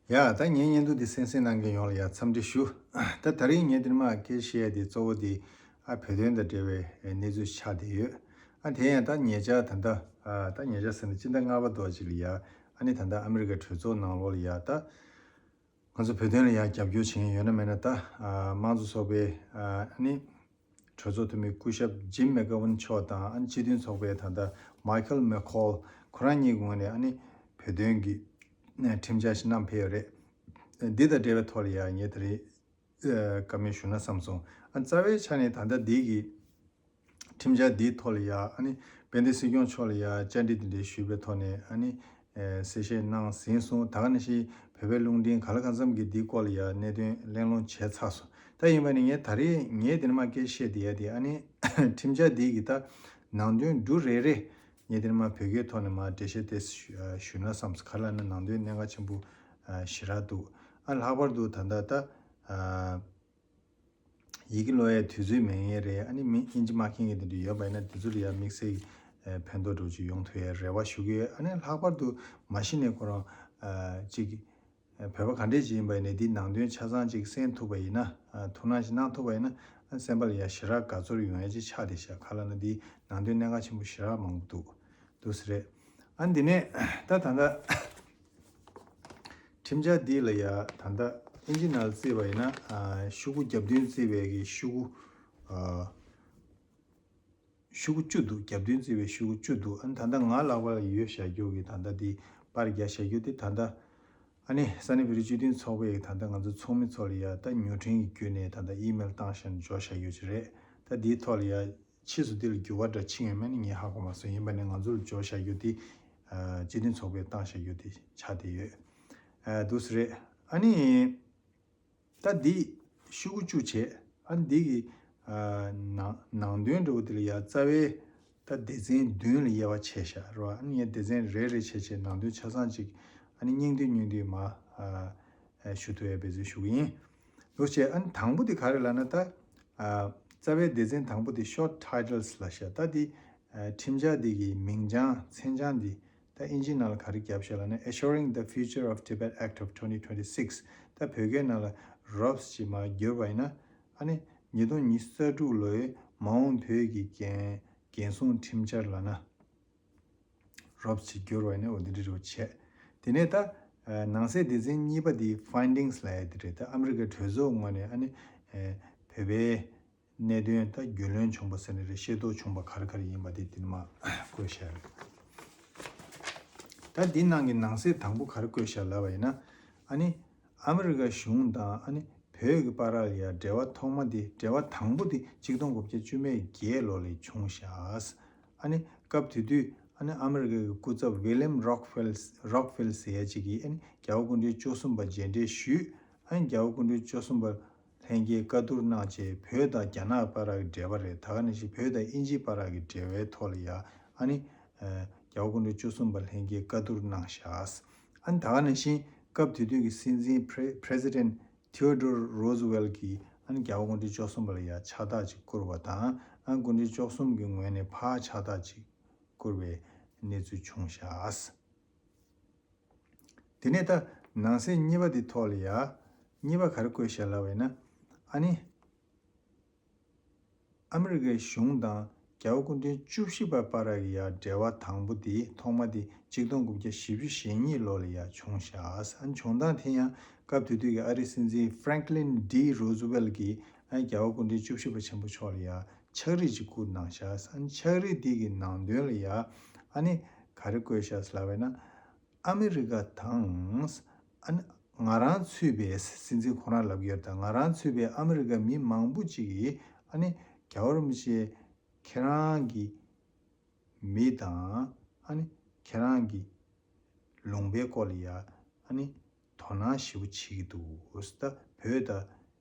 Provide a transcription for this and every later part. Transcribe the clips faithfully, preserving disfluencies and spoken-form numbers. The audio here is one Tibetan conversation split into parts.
ཡ། ད་ངའི་བརྙན་ཐུང་འདི་གསན་གཟིགས་གནང་མཁན་ཡོངས་ལ་ཡ་འཚམས་འདྲི་ཞུ། ད་དེ་རིང་ངས་འདིར་མ་སྐད་བཤད་ཡ་དེ་གཙོ་བོ་དེ་ཨ་བོད་དོན་དང་འབྲེལ་བའི་གནས་ཚུལ་ཆགས་བསྡད་ཡོད། ཨ་དེ་ཡང་ད་ཉེ་ཆར་ད་ལྟ་ཨ་ད་ཉེ་ཆར་ཟེར་ན་སྤྱི་ཟླ་ལྔ་པ་དོ་ཅིག་ལ་ཡ་ཨ་ནི་ད་ལྟ་ཨ་མི་རི་ཀའི་གྲོས་ཚོགས་ནང་ལོགས་ལ་ཡ་ད་ང་ཚོ་བོད་དོན་ལ་ཡ་རྒྱབ་སྐྱོར་བྱེད་མཁན་ཡོད་ན་མེད་ན་ད་ཨ་དམངས་གཙོ་ཚོགས་པའི་ཨ་ནི་གྲོས་ཚོགས་འཐུས་མི་སྐུ་ཞབས་ཇིམ་མེག་གྷ་ཝན་མཆོག་དང་ཨ་ནི་སྤྱི་མཐུན་ཚོགས་པའི་ད་ལྟ་མའི་ཁལ་མེ་ཁོལ་ཁོ་རང་གཉིས་ཀྱི་ངོས་ནས་ཨ་ནི་བོད་དོན་གྱི་ཁྲིམས་འཆར་ཞིག་བསྣམས་ཕེབས་ཡོད་རེད། འདི་དང་འབྲེལ་བའི་ཐོག་ལ་ཡ་ངས་དེ་རིང་བཀའ་མོལ་ཞུ་ན་བསམ་སོང་། ཨ་རྩ་བའི་ཆ་ནས་ད་ལྟ་འདི་གི་ཁྲིམས་འཆར་འདིའི་ཐོག་ལ་ཡ་ཨ་ནི་དཔལ་ལྡན་སྲིད་སྐྱོང་མཆོག་ལ་ཡ་བཅར་འདྲི་འདི་འདྲའི་ཞུས་པའི་ཐོག་ནས་ཨ་ནི་གསལ་བཤད་གནང་ཟིན་སོང་། ད་ག་ནང་བཞིན་བོད་པའི་རླུང་འཕྲིན་ག་ལ་གང་འཚམ་གྱིས་འདིའི་སྐོར་ལ་ཡ་གནད་དོན་གླེང་སློང་བྱས་ཚར་སོང་། ད་ཡིན་པ་ནི་ངས་ད་རེས་ངས་འདིར་མ་སྐད་བཤད་བསྡད་ཡ་དེ་ཨ་ནི་ཁྲིམས་འཆར་འདི་གི་ད་ནང་དོན་འབྲུ་རེ་རེ་ངས་འདིར་མ་བོད་སྐད་ཐོག་ནས་མ་འགྲེལ་བཤད་དེ་ཞུ་ན་བསམ་སོང་། ག་ལ་ན་ནང་དོན་གནད་འགག་ཆེན་པོ་ཞེ་དྲག་འདུག། ཨ་ལྷག་པར་དུ་ད་ལྟ་ད། ཡི་གེ་ཀློག་ཡའི་དུས་ཚོད་མེད་མཁན་རེད། ཨ་ནི་མི་ཨིན་ཇི་མ་མཁྱེན་མཁན་དེ་འདྲ་ཡོད་པ་ཡིན་ན་དེ་ཚོ་ལ་ཡང་དམིགས་བསལ་གྱི་ཕན་ཐོགས་འདྲ་བོ་ཅིག་ཡོང་ཐུབ་ཡའི་རེ་བ་ཞུ་གི་ཡོད། ཨ་ནི་ལྷག་པར་དུ་མ་གཞི་ནས་ཁོ་རང་ཅིག་བོད་པ་ག་འདྲས་ཅིག་ཡིན་པ་ཡིན་ན་འདིའི་ནང་དོན་ཆ་ཚང་ཅིག་གསན་ཐུབ་པ་ཡིན་ན་ཐུགས་སྣང་ཞིག་གནང་ཐུབ་པ་ཡིན་ན་སེམས་པ་ལ་ཡང་ཞེ་དྲག་དགའ་ཚོར་ཡོང་ཡ་ཅིག་ཆགས་བསྡད་ཤག། ག་ལ་ན་འདིའི་ནང་དོན་གནད་འགག་ཆེན་པོ་ཞེ་དྲག་མང་པོ་འདུག་འདུག་ས་རེད། ཨ་འདི་ནས་ད་ད་ལྟ། ཁྲིམས་འཆར་འདི་ལ་ཡ་ད་ལྟ་ཨིན་ཇི་ནང་བརྩིས་པ་ཡིན་ན་ཤོག་གུ་བརྒྱད་བདུན་བརྩིས་པའི་གི་ཤོག་གུ་ཤོག་གུ་བཅུ་འདུག། བརྒྱད་བདུན་བརྩིས་པའི་ཤོག་གུ་བཅུ་འདུག། ཨ་ནི་ད་ལྟ་ང་ལག་པ་ལ་ཡོད་བཞག་རྒྱུ་གི་ད་ལྟ་འདི་པར་རྒྱག་བཞག་རྒྱུ་དེ་ད་ལྟ་ཨ་ནི་ས་གནས་བོད་རིགས་སྤྱི་མཐུན་ཚོགས་པའི་ད་ལྟ་ང་ཚོ་ཚོགས་མི་ཚོ་ལ་ཡ་ད་མྱུར་འཕྲིན་གྱི་བརྒྱུད་ནས་ད་ལྟ་ཨི་མེལ་བཏང་བཞག་ནས་འབྱོར་བཞག་རྒྱུ་ཅིག་རེད། ད་འདིའི་ཐོག་ལ་ཡ། ཕྱིས་སུ་འདི་ལ་འགྱུར་བ་འདྲ་ཕྱིན་ཡོད་མེད་ནི་ངས་ཧ་གོ་མ་སོང་། ཡིན་པ་ནི་ང་ཚོར་འབྱོར་བཞག་རྒྱུ་དེ་སྤྱི་མཐུན་ཚོགས་པས་བཏང་བཞག་རྒྱུ་དེ་ཆགས་བསྡད་ཡོད་འདུག་ས་རེད། ཨ་ནི་ད་འདི་ཤོག་གུ་བཅུ་བྱས། ཨ་ནི་འདི་གི་ནང་ནང་དོན་འདྲ་བོ་དེ་ལ་ཡ་རྩ་བའི་ད་སྡེ་ཚན་བདུན་ལ་དབྱེ་བ་ཕྱེ་བཞག་རེད་བ། ཨ་ནི་ངས་སྡེ་ཚན་རེ་རེ་བྱས་བྱས་ནང་དོན་ཆ་ཚང་ཅིག་ཨ་ནི་སྙིང་བསྡུས་སྙིང་བསྡུས་མ་ཞུ་ཐུབ་ཡ་འབད་བརྩོན་ཞུ་གི་ཡིན། འདུག་བྱས། ཨ་ནི་དང་པོ་དེ་ག་རེ་ལབ་ན་ད། རྩ་བའི་སྡེ་ཚན་དང་པོ་དེ་Short Titles ལབ་ཤག། ད་དེ་ཁྲིམས་འཆར་དེ་གི་མིང་བྱང་མཚན་བྱང་དེ་ད་ཨིན་ཇི་ནང་ལ་ག་རེ་བརྒྱབ་ཤག་ལབ་ན། Assuring the Future of Tibet Act of twenty twenty-six། ད་བོད་སྐད་ནང་ལ་རོབ་ཙམ་མར་བསྒྱུར་བ་ཡིན་ན་ཨ་ནི་ཉིས་སྟོང་ཉི་ཤུ་རྩ་དྲུག་ལོའི་མ་འོངས་བོད་ཀྱི་རྒྱལ་རྒྱལ་སྲུང་ཁྲིམས་འཆར་ལབ་ན། རོབ་ཙམ་བསྒྱུར་བ་ནི་འོ་འདི་འདྲ་རེ་བྱས། དེ་ནས་ད་ནང་གསེས་སྡེ་ཚན་གཉིས་པ་འདི་Findings ལབ་ཡ་འདི་རེད། ད་ཨ་མི་རི་ཀའི་གྲོས་ཚོགས་ངོས་ནས་ཨ་ནི་བོད་པའི་གནད་དོན་ད་རྒྱུས་ལོན་བྱུང་བ་ཟེར་ནི་རེད། ཤེས་རྟོགས་བྱུང་བ་ག་རེ་ག་རེ་ཡིན་པ་དེ་འདི་ནས་མར་བཀོད་བཞག་ཡོད། ད་འདི་ནང་གི་ནང་གསེས་དང་པོ་ག་རེ་བཀོད་བཞག་ལབ་པ་ཡིན་ན་ཨ་ནི། ཨ་མི་རི་ཀ་གཞུང་དང་ཨ་ནི་བོད་ཀྱི་བར་ལ་ཡ་འབྲེལ་བ་ཐོག་མ་དེ་འབྲེལ་བ་དང་པོ་དེ་གཅིག་སྟོང་དགུ་བརྒྱ་བཅུ་མེད་བརྒྱད་ལོ་ལ་བྱུང་ཤག། ཨ་ནི་སྐབས་དེ་དུས་ཨ་ནི་ཨ་མི་རི་ཀའི་སྐུ་ཚབ་William Rockwell Rockwell ཟེར་ཡ་ཅིག་གིས་ཨ་ནི་རྒྱལ་བ་སྐུ་ཕྲེང་བཅུ་གསུམ་པ་མཇལ་འཕྲད་ཞུས། ཨ་ནི་རྒྱལ་བ་སྐུ་ཕྲེང་བཅུ་གསུམ་པ་ལྷན་རྒྱས་བཀའ་བསྡུར་གནང་རྗེས་བོད་དང་རྒྱ་ནག་བར་གྱི་འབྲེལ་བ་རེད། ད་ག་ནང་བཞིན་བོད་དང་དབྱིན་ཇིའི་བར་གྱི་འབྲེལ་བའི་ཐོག་ལ་ཡ་ཨ་ནི་རྒྱལ་བ་སྐུ་ཕྲེང་བཅུ་གསུམ་པ་ལྷན་རྒྱས་བཀའ་བསྡུར་གནང་ཤག། ཨ་ནི་ད་ག་ནང་བཞིན་སྐབས་དེ་དུས་ཀྱི་སྲིད་འཛིན་Pre- President Theodore Roosevelt གྱིས་ཨ་ནི་རྒྱལ་བ་སྐུ་ཕྲེང་བཅུ་གསུམ་པ་ལ་ཡ་ཕྱག་རྟགས་ཅིག་བསྐུར་བ་དང་། ཨ་ནི་སྐུ་ཕྲེང་བཅུ་གསུམ་གྱི་ངོས་ནས་ཕར་ཕྱག་རྟགས་ཅིག་བསྐུར་བའི་གནས་ཚུལ་བྱུང་ཤག། དེ་ནས་ད་ནང་གསེས་གཉིས་པ་དེ་ཐོག་ལ་ཡ་གཉིས་པ་ག་རེ་བཀོད་ཤག་ལབ་པ་ཡིན་ན། ཨ་ནི། ཨ་མི་རི་ཀའི་གཞུང་དང་རྒྱལ་བ་སྐུ་ཕྲེང་བཅུ་བཞི་པ་བར་གྱི་ཡ་འབྲེལ་བ་དང་པོ་དེ་ཐོག་མ་དེ་གཅིག་སྟོང་དགུ་བརྒྱ་བཞི་བཅུ་ཞེ་གཉིས་ལོ་ལ་ཡ་བྱུང་ཤག། ཨ་ནི་བྱུང་སྟངས་དེ་ཡང་སྐབས་དེ་དུས་ཀྱི་ཨ་རིའི་སྲིད་འཛིན་Franklin D Roosevelt གྱིས་ཨ་ནི་རྒྱལ་བ་སྐུ་ཕྲེང་བཅུ་བཞི་པ་ཆེན་པོ་མཆོག་ལ་ཡ་ཕྱག་བྲིས་ཅིག་བསྐུར་གནང་ཤག། ཨ་ནི་ཕྱག་བྲིས་དེ་གི་ནང་དོན་ལ་ཡ་ཨ་ནི་ག་རེ་བཀོད་ཤག་ལབ་པ་ཡིན་ན། ཨ་མི་རི་ཀ་དང་། ཨ་ནི་ང་རང་ཚུད་པའི་སྲིད་འཛིན་ཁོ་རང་ལབ་ཀྱི་ཡོད་དང་། ང་རང་ཚུད་པའི་ཨ་མི་རི་ཀ་མི་མང་པོ་ཅིག་གིས་ཨ་ནི་རྒྱལ་བ་རིན་པོ་ཆེ་ཁྱེད་རང་གི་མི་དང་ཨ་ནི་ཁྱེད་རང་གི་ལུང་པའི་སྐོར་ལ་ཡ་ཨ་ནི་དོ་སྣང་ཞེ་པོ་བྱེད་ཀྱི་འདུག། ད་བོད་དང་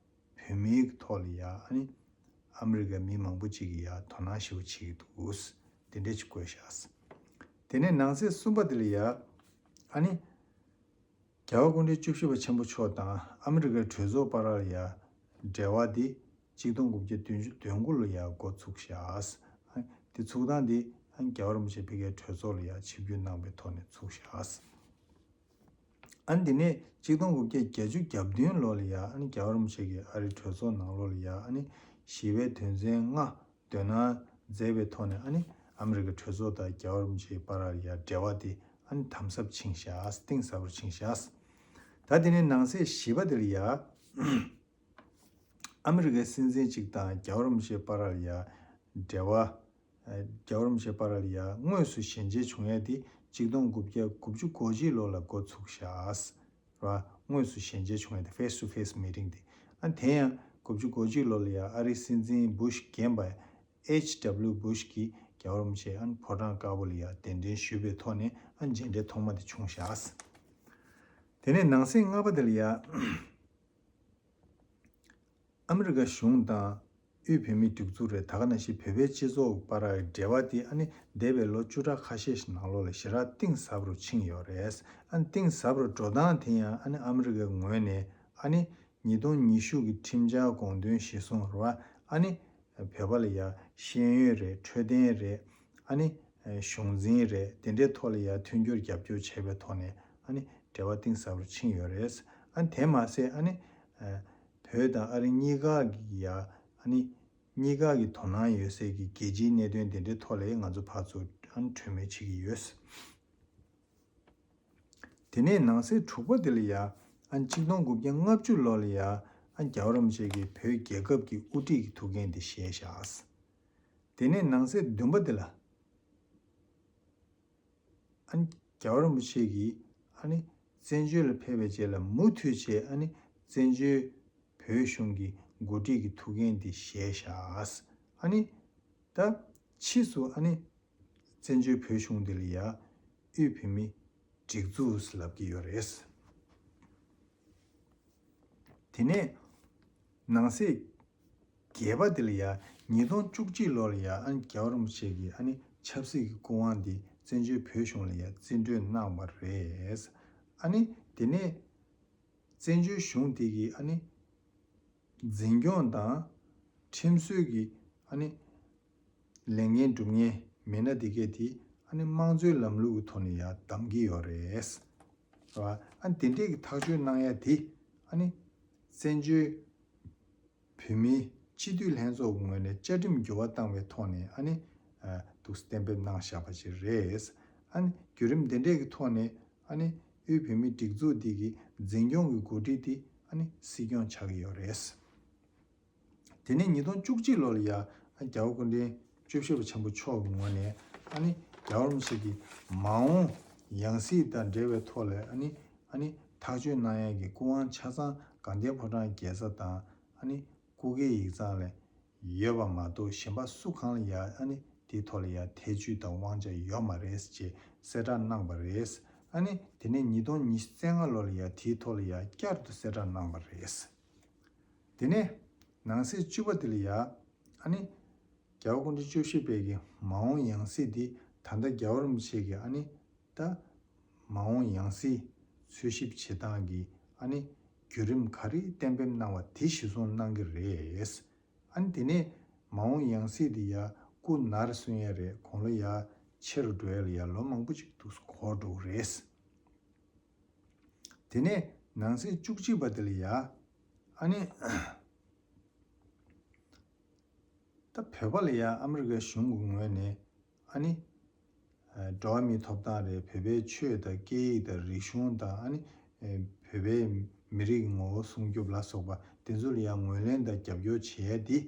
བོད་མིའི་ཐོག་ལ་ཡ་ཨ་ནི་ཨ་མི་རི་ཀའི་མི་མང་པོ་ཅིག་གིས་ཡ་དོ་སྣང་ཞེ་པོ་བྱེད་ཀྱི་འདུག། དེ་འདྲས་ཅིག་བཀོད་ཤག། དེ་ནས་ནང་གསེས་གསུམ་པ་དེ་ལ་ཡ་ཨ་ནི། རྒྱལ་བ་སྐུ་ཕྲེང་བཅུ་བཞི་པ་ཆེན་པོ་མཆོག་དང་ཨ་མི་རི་ཀའི་གྲོས་ཚོགས་བར་ལ་ཡ་འབྲེལ་བ་འདི་གཅིག་སྟོང་དགུ་བརྒྱ་བདུན་ཅུ་དོན་དགུ་ལ་ཡ་འགོ་ཚུགས་ཤག། འདི་ཚུགས་སྟངས་འདི་རྒྱལ་བ་རིན་པོ་ཆེ་ཕ་གིའི་གྲོས་ཚོགས་ལ་ཡ་ཆིབས་བསྒྱུར་གནང་བའི་ཐོག་ནས་ཚུགས་ཤག། ཨ་ནི་དེ་ནས་གཅིག་སྟོང་དགུ་བརྒྱ་བརྒྱད་ཅུ་གྱ་བདུན་ལོ་ལ་ཡ་ཨ་ནི་རྒྱལ་བ་རིན་པོ་ཆེ་གིས་ཨ་རིའི་གྲོས་ཚོགས་ནང་ལོགས་ལ་ཡ་ཨ་ནི་ཞི་བའི་དོན་ཚན་ལྔ་འདོན་གནང་མཛད་པའི་ཐོག་ནས་ཨ་ནི་ཨ་མི་རི་ཀའི་གྲོས་ཚོགས་དང་རྒྱལ་བ་རིན་པོ་ཆེའི་བར་ལ་ཡ་འབྲེལ་བ་དེ་ཨ་ནི་དམ་ཟབ་ཕྱིན་བཞག་གཏིང་ཟབ་པོར་ཕྱིན་བཞག་ད་དེ་ནས་ནང་གསེས་བཞི་པ་དེ་ལ་ཡ། ཨ་མི་རི་ཀའི་སྲིད་འཛིན་གཅིག་དང་རྒྱལ་བ་རིན་པོ་ཆེའི་བར་ལ་ཡ་འབྲེལ་བ། རྒྱལ་བ་རིན་པོ་ཆེའི་བར་ལ་ཡ་དངོས་སུ་ཞལ་མཇལ་བྱུང་ཡ་དེ་གཅིག་སྟོང་དགུ་བརྒྱ་དགུ་བཅུ་གོ་གཅིག་ལོ་ལ་འགོ་ཚུགས་ཤག་ར། དངོས་སུ་ཞལ་མཇལ་བྱུང་ཡ་དེ་face to face meeting དེ། ཨ་དེ་ཡང་དགུ་བཅུ་གོ་གཅིག་ལོ་ལ་ཡ་ཨ་རིའི་སྲིད་འཛིན་བུ་ཤ་རྒན་པ་H W Bush གིས་རྒྱལ་བ་རིན་པོ་ཆེ་ཨ་ཕོ་བྲང་དཀར་པོ་ལ་ཡ་གདན་འདྲེན་ཞུས་པའི་ཐོག་ནས་ཨ་མཇལ་འཕྲད་ཐོག་མ་དེ་བྱུང་ཤག་དེ་ནས་ནང་གསེས་ལྔ་པ་དེ་ལ་ཡ། ཨ་མི་རི་ཀ་གཞུང་དང་དབུས་བོད་མིའི་སྒྲིག་འཛུགས་རེད། ད་ག་ནང་བཞིན་བོད་པའི་སྤྱི་ཚོགས་བར་འབྲེལ་བ་དེ་ཨ་ནི་འདས་པའི་ལོ་བཅུ་ཕྲག་ཁ་ཤས་ཤིག་ནང་ལོགས་ལ་ཞེ་དྲག་གཏིང་ཟབ་རུ་ཕྱིན་ཡོད་རེད། ཨ་ནི་གཏིང་ཟབ་རུ་འགྲོ་སྟངས་དེ་ཡང་ཨ་ནི་ཨ་མི་རི་ཀའི་ངོས་ནས་ཨ་ནི་ཉིས་སྟོང་ཉི་ཤུ་གི་ཁྲིམས་འཆར་དགོངས་དོན་གཞིར་བཟུང་རེད་བ། ཨ་ནི་བོད་པ་ལ་ཡ་ཤེས་ཡོན་རེད། འཕྲོད་བསྟེན་རེད། ཨ་ནི་གཞུང་འཛིན་རེད། དེ་འདྲའི་ཐོག་ལ་ཡ་མཐུན་འགྱུར་རྒྱབ་སྐྱོར་བྱས་པའི་ཐོག་ནས་ཨ་ནི་འབྲེལ་བ་གཏིང་ཟབ་རུ་ཕྱིན་ཡོད་རེད། ཨ་ནི་དེ་མ་ཟད་ཨ་ནི་བོད་དང་ཨ་རི་གཉིས་ཀ་གི་ཡ་ཨ་ནི་གཉིས་ཀ་གི་དོ་སྣང་ཡོད་སའི་གི་རྒྱལ་སྤྱིའི་གནད་དོན་དེ་འདྲའི་ཐོག་ལ་ང་ཚོ་ཕར་ཚུར་ཨ་ནི་གྲོས་མོལ་བྱེད་ཀྱི་ཡོད། དེ་ནས་ནང་གསེས་དྲུག་པ་དེ་ལ་ཡ་ཨ་ནི་གཅིག་སྟོང་དགུ་བརྒྱ་ལྔ་བཅུ་ལོ་ལ་ཡ་ཨ་ནི་རྒྱལ་བ་རིན་པོ་ཆེ་གིས་བོད་རྒྱལ་ཁབ་ཀྱི་དབུ་ཁྲིད་ཀྱི་ཐུགས་འགན་དེ་བཞེས་བཞག་དེ་ནས་ནང་གསེས་བདུན་པ་དེ་ལ། ཨ་ནི་རྒྱལ་བ་རིན་པོ་ཆེ་གིས་ཨ་ནི་བཙན་བྱོལ་ལ་ཕེབས་པའི་རྗེས་ལ་མུ་མཐུད་བྱས་ཨ་ནི་བཙན་བྱོལ་བོད་གཞུང་གི་འགོ་ཁྲིད་ཀྱི་ཐུགས་འགན་དེ་བཞེས་བཞག་ཨ་ནི་ད་ཕྱིས་སུ་ཨ་ནི་བཙན་བྱོལ་བོད་གཞུང་དེ་ལ་ཡ་དབུས་བོད་མིའི་སྒྲིག་འཛུགས་ལབ་ཀྱི་ཡོད་རེད། དེ་ནས་ནང་གསེས་བརྒྱད་པ་དེ་ལ་ཡ་ཉིས་སྟོང་བཅུ་གཅིག་ལོ་ལ་ཡ་ཨ་ནི་རྒྱལ་བ་རིན་པོ་ཆེ་གིས་ཨ་ནི་ཆབ་སྲིད་ཀྱི་སྐུ་དབང་འདི་བཙན་བྱོལ་བོད་གཞུང་ལ་ཡ་རྩིས་སྤྲོད་གནང་བ་རེད། ཨ་ནི་དེ་ནས་བཙན་བྱོལ་གཞུང་དེ་གིས་ཨ་ནི་འཛིན་སྐྱོང་དང་ཁྲིམས་སྲོལ་གྱི་ཨ་ནི་ལས་འགན་སྒྲུབ་མཁན་མི་སྣ་དེ་གས་དེ་ཨ་ནི་དམངས་གཙོའི་ལམ་ལུགས་ཀྱི་ཐོག་ནས་ཡར་བདམས་ཀྱི་ཡོད་རེད། རེད་བ། ཨ་ནི་དེ་འདྲས་ཀྱི་ཐག་གཅོད་གནང་ཡ་དེ་ཨ་ནི་བཙན་བྱོལ་བོད་མིའི་སྤྱི་འཐུས་ལྷན་ཚོགས་ཀྱི་ངོས་ནས་བཅའ་ཁྲིམས་འགྱུར་བ་བཏང་བའི་ཐོག་ནས་ཨ་ནི་ཨ་འདུག་སེ་གཏན་འབེབས་གནང་བཞག་པ་ཞིག་རེད། ཨ་ནི་བརྒྱུད་རིམ་དེ་འདྲས་ཀྱི་ཐོག་ནས་ཨ་ནི་དབུས་བོད་མིའི་སྒྲིག་འཛུགས་འདི་གི་འཛིན་སྐྱོང་གི་འགོ་ཁྲིད་དེ་ཨ་ནི་སྲིད་སྐྱོང་ཆགས་ཀྱི་ཡོད་རེད། དེ་ནས་ཉིས་སྟོང་བཅུ་གཅིག་ལོ་ལ་ཡ་ཨ་རྒྱལ་བ་སྐུ་ཕྲེང་བཅུ་བཞི་པ་ཆེན་པོ་མཆོག་གི་ངོས་ནས་ཨ་ནི་རྒྱལ་བ་རིན་པོ་ཆེ་གི་མ་འོངས་ཡང་སྲིད་དང་འབྲེལ་བའི་ཐོག་ལ་ཨ་ནི་ཨ་ནི་ཐག་གཅོད་གནང་ཡས་ཀྱི་སྐུ་དབང་ཆ་ཚང་དགའ་ལྡན་ཕོ་བྲང་རྒྱལ་ས་དང་ཨ་ནི་སྐུ་སྒེར་ཡིག་ཚང་ལ་ཡོད་པ་མ་གཏོགས་གཞན་པ་སུ་གང་ལ་ཡ་ཨ་ནི་དེའི་ཐོག་ལ་ཡ་ཐེ་ཇུས་དང་དབང་ཆ་ཡོད་མ་རེད་ཅེས་གསལ་བསྒྲགས་གནང་བ་རེད། ཨ་ནི་དེ་ནས་ཉིས་སྟོང་ཉི་ཤུ་རྩ་ལྔ་ལོ་ལ་ཡ་དེའི་ཐོག་ལ་ཡ་བསྐྱར་དུ་གསལ་བསྒྲགས་གནང་བ་རེད། དེ་ནས་ནང་གསེས་བཅུ་པ་དེ་ལ་ཡ་ཨ་ནི་རྒྱལ་བ་སྐུ་ཕྲེང་བཅུ་བཞི་པའི་གི་མ་འོངས་ཡང་སྲིད་འདི་ད་ལྟ་རྒྱལ་བ་རིན་པོ་ཆེ་གི་ཨ་ནི་ད་མ་འོངས་ཡང་སྲིད་འཚོལ་ཞིབ་བྱེད་སྟངས་ཀྱི་ཨ་ནི་བརྒྱུད་རིམ་ག་རེ་གཏན་འབེབས་གནང་བ་དེ་གཞིར་བཟུང་གནང་གི་རེད། ཨ་ནི་དེ་ནས་མ་འོངས་ཡང་སྲིད་འདི་ཡ་སྐུ་ནར་སོན་ཡ་རེད། དགུང་ལོ་ཡ་ཆེ་རུ་འགྲོ་ཡ་ལ་ཡ་ལོ་མང་པོ་ཅིག་འདུག་འགོར་འགྲོ་གི་རེད། དེ་ནས་ནང་གསེས་བཅུ་གཅིག་པ་དེ་ལ་ཡ་ཨ་ནི་ད་བོད་པ་ལ་ཡ་ཨ་མི་རི་ཀའི་གཞུང་གི་ངོས་ནས་ཨ་ནི་འགྲོ་བ་མིའི་ཐོབ་ཐང་རེད། བོད་པའི་ཆོས་དང་སྐད་ཡིག་དང་རིག་གཞུང་དང་ཨ་ནི་བོད་པའི་མི་རིགས་ངོ་བོ་སྲུང་སྐྱོབ་ལ་སོགས་པ་དེ་ཚོ་ལ་ཡ་ངོས་ལེན་དང་རྒྱབ་སྐྱོར་བྱེད་ཡ་དེ་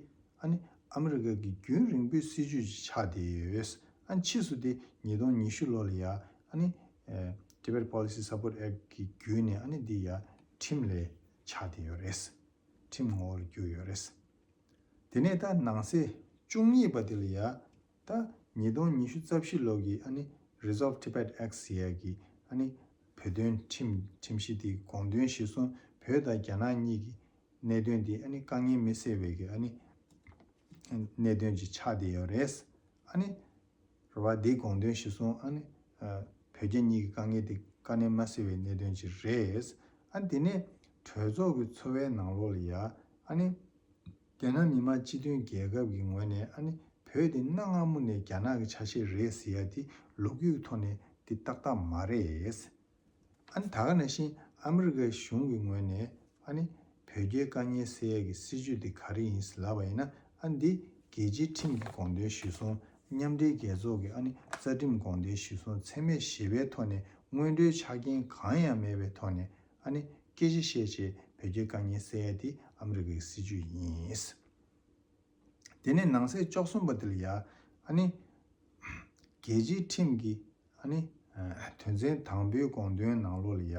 ཨ་ནི་ཨ་མི་རི་ཀ་གི་རྒྱུན་རིང་པོའི་སྲིད་ཇུས་ཅིག་ཆགས་བསྡད་ཡོད། ཨ་ནི་ཕྱིས་སུ་དེ་ཉིས་སྟོང་ཉི་ཤུ་ལོ་ལ་ཡ་ཨ་ནི་Tibet Policy Support Act གི་བརྒྱུད་ནས་ཨ་ནི་འདི་ཡ་ཁྲིམས་ལ་ཆགས་བསྡད་ཡོད་རེད། ཁྲིམས་ངོ་བོར་གྱུར་ཡོད་རེད། དེ་ནས་ད་ནང་གསེས་བཅུ་གཉིས་པ་དེ་ལ་ཡ་ད་ཉིས་སྟོང་ཉི་ཤུ་རྩ་བཞི་ལོ་གི་ཨ་ནི་Resolve Tibet Act ཟེར་ཡ་གི་ཨ་ནི་བོད་དོན་ཁྲིམས་ཁྲིམས་གཞི་དེའི་དགོངས་དོན་གཞིར་བཟུང་བོད་དང་རྒྱ་ནག་གཉིས་ཀྱི་གནད་དོན་དེ་ཨ་ནི་དཀའ་ངལ་མི་སེལ་བའི་གི་ཨ་ནི་གནད་དོན་ཅིག་ཆགས་བསྡད་ཡོད་རེད། ཨ་ནི་རེད་བ། འདིའི་དགོངས་དོན་གཞིར་བཟུང་ཨ་ནི་བོད་རྒྱ་གཉིས་ཀྱི་དཀའ་ངལ་དེ་དཀའ་གནད་མ་སེལ་བའི་གནད་དོན་ཅིག་རེད། ཨ་ནི་དེ་ནས་གྲོས་ཚོགས་ཀྱི་ཚོགས་པའི་ནང་ལོགས་ལ་ཡ་ཨ་ནི་རྒྱ་ནག་མི་དམངས་སྤྱི་མཐུན་རྒྱལ་ཁབ་ཀྱི་ངོས་ནས་ཨ་ནི་བོད་དེ་གནའ་སྔ་མོ་ནས་རྒྱ་ནག་གི་ཆ་ཤས་རེད་ཟེར་ཡ་དེ་ལོ་རྒྱུས་ཀྱི་ཐོག་ནས་དེ་ཏག་ཏག་མ་རེད། ཨ་ནི་ད་ག་ནང་བཞིན་ ཨ་མི་རི་ཀའི་གཞུང་གི་ངོས་ནས་ཨ་ནི་བོད་རྒྱའི་དཀའ་ངལ་སེལ་ཡས་ཀྱི་སྲིད་ཇུས་འདི་ག་རེ་ཡིན་ལབ་པ་ཡིན་ན། ཨ་འདི་རྒྱལ་སྤྱིའི་ཁྲིམས་ཀྱི་དགོངས་དོན་གཞིར་བཟུང་མཉམ་འབྲེལ་རྒྱལ་ཚོགས་ཀྱི་ཨ་ནི་རྩ་ཁྲིམས་དགོངས་དོན་གཞིར་བཟུང་འཚེ་མེད་ཞི་བའི་ཐོག་ནས་སྔོན་འགྲོའི་ཆ་རྐྱེན་གང་ཡང་མེད་པའི་ཐོག་ནས་ཨ་ནི་སྐད་ཆ་བཤད་བྱས་བོད་རྒྱའི་དཀའ་ངལ་སེལ་ཡས་འདི་ཨ་མི་རི་ཀའི་སྲིད་ཇུས་ཡིན། དེ་ནས་ནང་གསེས་བཅུ་གསུམ་པ་དེ་ལ་ཡ། ཨ་ནི། རྒྱལ་སྤྱིའི་ཁྲིམས་ཀྱི་ཨ་ནི། དོན་ཚན་དང་པོའི་དགོངས་དོན་ནང་ལོགས་ལ་ཡ།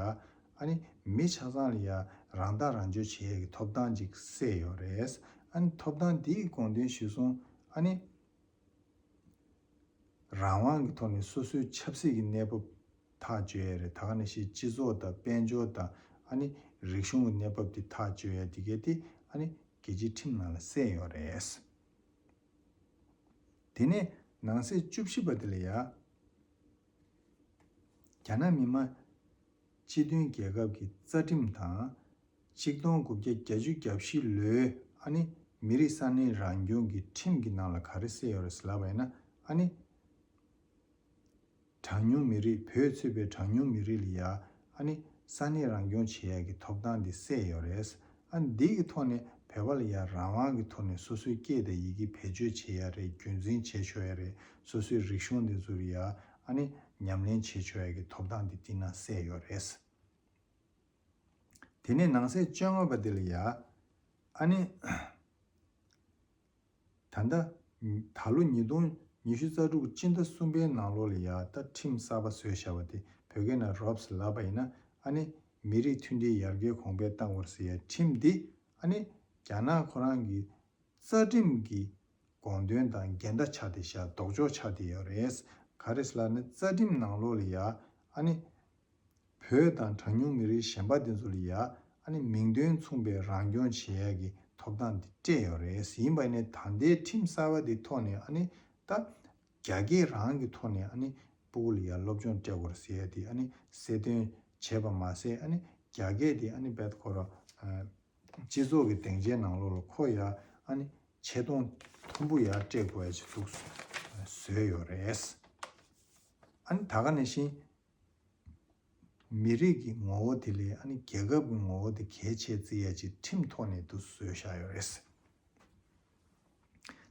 ཨ་ནི་མི་ཆ་ཚང་ལ་ཡ་རང་ཐག་རང་གཅོད་བྱེད་ཡས་ཀྱི་ཐོབ་ཐང་ཅིག་གསལ་ཡོད་རེད། ཨ་ནི་ཐོབ་ཐང་འདིའི་དགོངས་དོན་གཞིར་བཟུང་ཨ་ནི། རང་དབང་གི་ཐོག་ནས་སོ་སོའི་ཆབ་སྲིད་ཀྱི་གནས་བབ་ཐག་གཅོད་ཡས་རེད། ད་ག་ནང་བཞིན་སྤྱི་ཚོགས་དང་དཔལ་འབྱོར་དང་ཨ་ནི་རིག་གཞུང་གི་གནས་བབ་དེ་ཐག་གཅོད་ཡས་དེ་གས་དེ་ཨ་ནི་རྒྱལ་སྤྱིའི་ཁྲིམས་ནང་ལ་གསལ་ཡོད་རེད། དེ་ནས་ནང་གསེས་བཅུ་བཞི་པ་དེ་ལ་ཡ། རྒྱ་ནག་མི་དམངས་སྤྱི་མཐུན་རྒྱལ་ཁབ་ཀྱི་རྩ་ཁྲིམས་དང་། ཆིག་སྟོང་དགུ་བརྒྱ་བརྒྱད་ཅུ་གྱ་བཞི་ལོའི་ཨ་ནི་མི་རིགས་ས་གནས་རང་སྐྱོང་གི་ཁྲིམས་ཀྱི་ནང་ལ་ག་རེ་གསལ་ཡོད་རེད་ཟེར་ལབ་པ་ཡིན་ན། ཨ་ནི་གྲངས་ཉུང་མི་རིགས། བོད་ཚུད་པའི་གྲངས་ཉུང་མི་རིགས་ལ་ཡ་ཨ་ནི་ས་གནས་རང་སྐྱོང་བྱེད་ཡ་གི་ཐོབ་ཐང་འདི་གསལ་ཡོད་རེད། ཨ་ནི་འདི་གི་ཐོག་ནས་བོད་པ་ལ་ཡ་རང་དབང་གི་ཐོག་ནས་སོ་སོའི་སྐད་དང་ཡི་གེ་བེད་སྤྱོད་བྱེད་ཡ་རེད། རྒྱུན་འཛིན་བྱེད་ཆོག་ཡ་རེད། སོ་སོའི་རིག་གཞུང་འདི་ཚོ་ལ་ཡ་ཨ་ནི་ཉམས་ལེན་བྱེད་ཆོག་ཡ་གི་ཐོབ་ཐང་འདི་འདི་ན་གསལ་ཡོད་རེད། དེ་ནས་ནང་གསེས་བཅོ་ལྔ་པ་འདི་ལ་ཡ། ཨ་ནི། ད་ལྟ། ད་ལོ་ཉིས་སྟོང་ཉི་ཤུ་རྩ་དྲུག་སྤྱི་ཟླ་གསུམ་པའི་ནང་ལོགས་ལ་ཡ་ད་ཁྲིམས་གསར་པ་བཟོས་བཞག་པ་དེ་བོད་སྐད་ནང་རོབ་ལབ་པ་ཡིན་ན། ཨ་ནི། མི་རིགས་མཐུན་སྒྲིལ་ཡར་རྒྱས་གོང་འཕེལ་གཏང་དགོས་ཟེར་ཡ་ཁྲིམས་འདི། ཨ་ནི། རྒྱ་ནག་ཁོ་རང་གི་རྩ་ཁྲིམས་ཀྱི་དགོངས་དོན་དང་འགལ་ཟླ་ཆགས་ཏེ་བཞག་ལྡོག་ཕྱོགས་ཆགས་ཏེ་ཡོད་རེད། ག་རེ་ཟེར་ལབ་ན་རྩ་ཁྲིམས་ནང་ལོགས་ལ་ཡ། ཨ་ནི། བོད་དང་གྲངས་ཉུང་མི་རིགས་གཞན་པ་དེ་ཚོ་ལ་ཡ། ཨ་ནི་མིང་དོན་མཚུངས་པའི་རང་སྐྱོང་བྱེད་ཡ་གི་ཐོབ་ཐང་དེ་སྤྲད་ཡོད་རེད། ཡིན་པ་ནི་ད་ལྟའི་ཁྲིམས་གསར་པ་དེ་ཐོག་ནས་ཨ་ནི་ད་རྒྱ་སྐད་རང་གི་ཐོག་ནས་ཨ་ནི་སྤུ་གུ་ལ་ཡ་སློབ་སྦྱོང་སྤྲད་དགོས་རེད་ཟེར་ཡ་དེ་ཨ་ནི་གསལ་སྟོན་བྱས་པ་མ་ཟད། ཨ་ནི་རྒྱ་སྐད་དེ་ཨ་ནི་རྦད་ཁོ་ར་སྤྱི་ཚོགས་ཀྱི་སྡིངས་ཆའི་ནང་ལོགས་ལ་ཁོ་ཡ་ཨ་ནི་ཆེ་མཐོང་མཐོན་པོ་ཡ་སྤྲད་དགོས་ཡ་ཅིག་འདུག་བཟོས་ཡོད་རེད། ཨ་ནི་ད་ག་ནང་བཞིན། མི་རིགས་ཀྱི་ངོ་བོ་དེ་ལས་ཨ་ནི་རྒྱལ་ཁབ་ཀྱི་ངོ་བོ་དེ་གལ་ཆེ་བརྩི་ཡ་ཅིག་ཁྲིམས་ཐོག་ནས་འདུག་བཟོས་བཞག་ཡོད་རེད།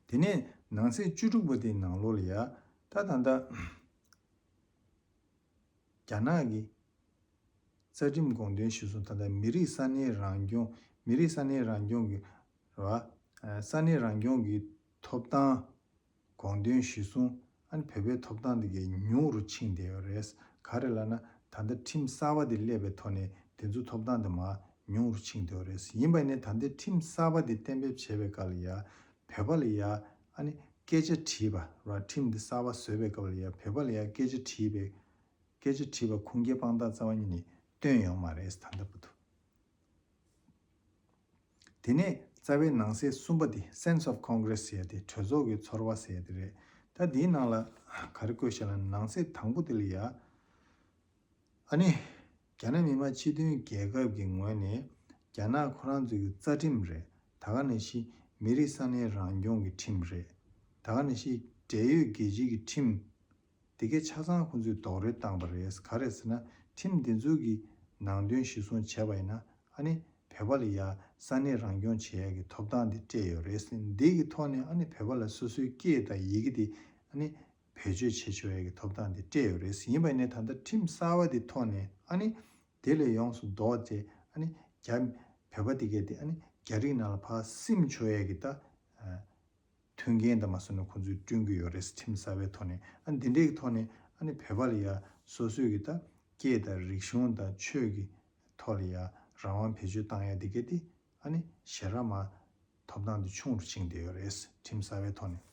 དེ་ནས་ནང་གསེས་བཅུ་དྲུག་པ་དེའི་ནང་ལོགས་ལ་ཡ། ད་ད་ལྟ་རྒྱ་ནག་གི་རྩ་ཁྲིམས་དགོངས་དོན་གཞིར་བཟུང་ད་ལྟ་མི་རིགས་ས་གནས་རང་སྐྱོང་། མི་རིགས་ས་གནས་རང་སྐྱོང་གི་རེད་བ། ས་གནས་རང་སྐྱོང་གི་ཐོབ་ཐང་། དགོངས་དོན་གཞིར་བཟུང་ཨ་ནི་བོད་པའི་ཐོབ་ཐང་འདི་གའི་ཉུང་རུ་ཕྱིན་བསྡད་ཡོད་རེད། ག་རེ་ལབ་ན་ད་ལྟ་ཁྲིམས་གསར་པ་འདི་སླེབས་པའི་ཐོག་ནས་དེ་ཚོ་ཐོབ་ཐང་འདི་མར་ཉུང་རུ་ཕྱིན་བསྡད་ཡོད་རེད། ཡིན་པ་ནི་ད་ལྟའི་ཁྲིམས་གསར་པ་འདི་གཏན་འབེབས་བྱས་པའི་སྐབས་ལ་ཡ་བོད་པ་ལ་ཡ་ཨ་ནི་སྐད་ཆ་དྲིས་པ་ར། ཁྲིམས་འདི་གསར་པ་བཟོས་པའི་སྐབས་ལ་ཡ་བོད་པ་ལ་ཡ་སྐད་ཆ་དྲིས་པའི་སྐད་ཆ་དྲིས་པ་ཁུངས་སྐྱེལ་དཔང་རྟགས་རྩ་བ་ཉིད་ནས་བཏོན་ཡོད་མ་རེད་ད་ལྟ་བར་དུ། དེ་ནས་རྩ་བའི་ནང་གསེས་གསུམ་པ་དེ་Sense of Congress ཟེར་ཡ་དེ་གྲོས་ཚོགས་ཀྱི་ཚོར་བ་ཟེར་ཡ་དེ་རེད། ད་དེའི་ནང་ལ་ག་རེ་བཀོད་བཞག་ལབ་ན་ནང་གསེས་དང་པོ་དེ་ལ་ཡ། ཨ་ནི། རྒྱ་ནག་མི་དམངས་སྤྱི་མཐུན་རྒྱལ་ཁབ་ཀྱི་ངོས་ནས་རྒྱ་ནག་ཁོ་རང་ཚོའི་གི་རྩ་ཁྲིམས་རེད། ད་ག་ནང་བཞིན་མི་རིགས་ས་གནས་རང་སྐྱོང་གི་ཁྲིམས་རེད། ད་ག་ནང་བཞིན་འབྲེལ་ཡོད་རྒྱལ་སྤྱིའི་གི་ཁྲིམས། དེ་གའི་ཆ་ཚང་ཁོང་ཚོས་རྡོག་རོལ་བཏང་པ་རེད། ག་རེ་ཟེར་ན་ཁྲིམས་འདི་ཚོ་གི་ནང་དོན་གཞིར་བཟུང་བྱས་པ་ཡིན་ན་ཨ་ནི་བོད་པ་ལ་ཡ་ས་གནས་རང་སྐྱོང་བྱེད་ཡ་གི་ཐོབ་ཐང་འདི་སྤྲད་ཡོད་རེད། འདི་གི་ཐོག་ནས་ཨ་ནི་བོད་པ་ལ་སོ་སོའི་སྐད་དང་ཡི་གེ་འདི་ཨ་ནི་བེད་སྤྱོད་བྱེད་ཆོག་ཡ་གི་ཐོབ་ཐང་འདི་སྤྲད་ཡོད་རེད། ཡིན་པ་ཡིན་ནའི་ད་ལྟ་ཁྲིམས་གསར་བ་འདི་ཐོག་ནས་ཨ་ནི་དེ་ལས་ཡོངས་སུ་ལྡོག་སྟེ་ཨ་ནི་རྒྱ་བོད་པ་འདི་གས་དེ་ཨ་ནི་རྒྱ་རིགས་ནང་ལ་ཕར་སིམ་ཆོག་ཡ་གི་ད། མཐུན་རྐྱེན་དང་མ་སོང་ན་ཁོང་ཚོས་བསྐྲུན་གྱི་ཡོད་རེད། ཁྲིམས་གསར་པའི་ཐོག་ནས་ཨ་འདི་འདྲའི་ཐོག་ནས་ཨ་ནི་བོད་པ་ལ་ཡ་སོ་སོའི་གི་ད་སྐད་དང་རིག་གཞུང་དང་ཆོས་ཀྱི་ཐོག་ལ་ཡ་རང་དབང་བེད་སྤྱོད་བཏང་ཡ་འདི་གས་དེ་ཨ་ནི་ཞེ་དྲག་མ་ཐོབ་ཐང་དེ་ཆུང་རུ་ཕྱིན་བསྡད་ཡོད་རེད། ཁྲིམས་གསར་པའི་ཐོག་ནས།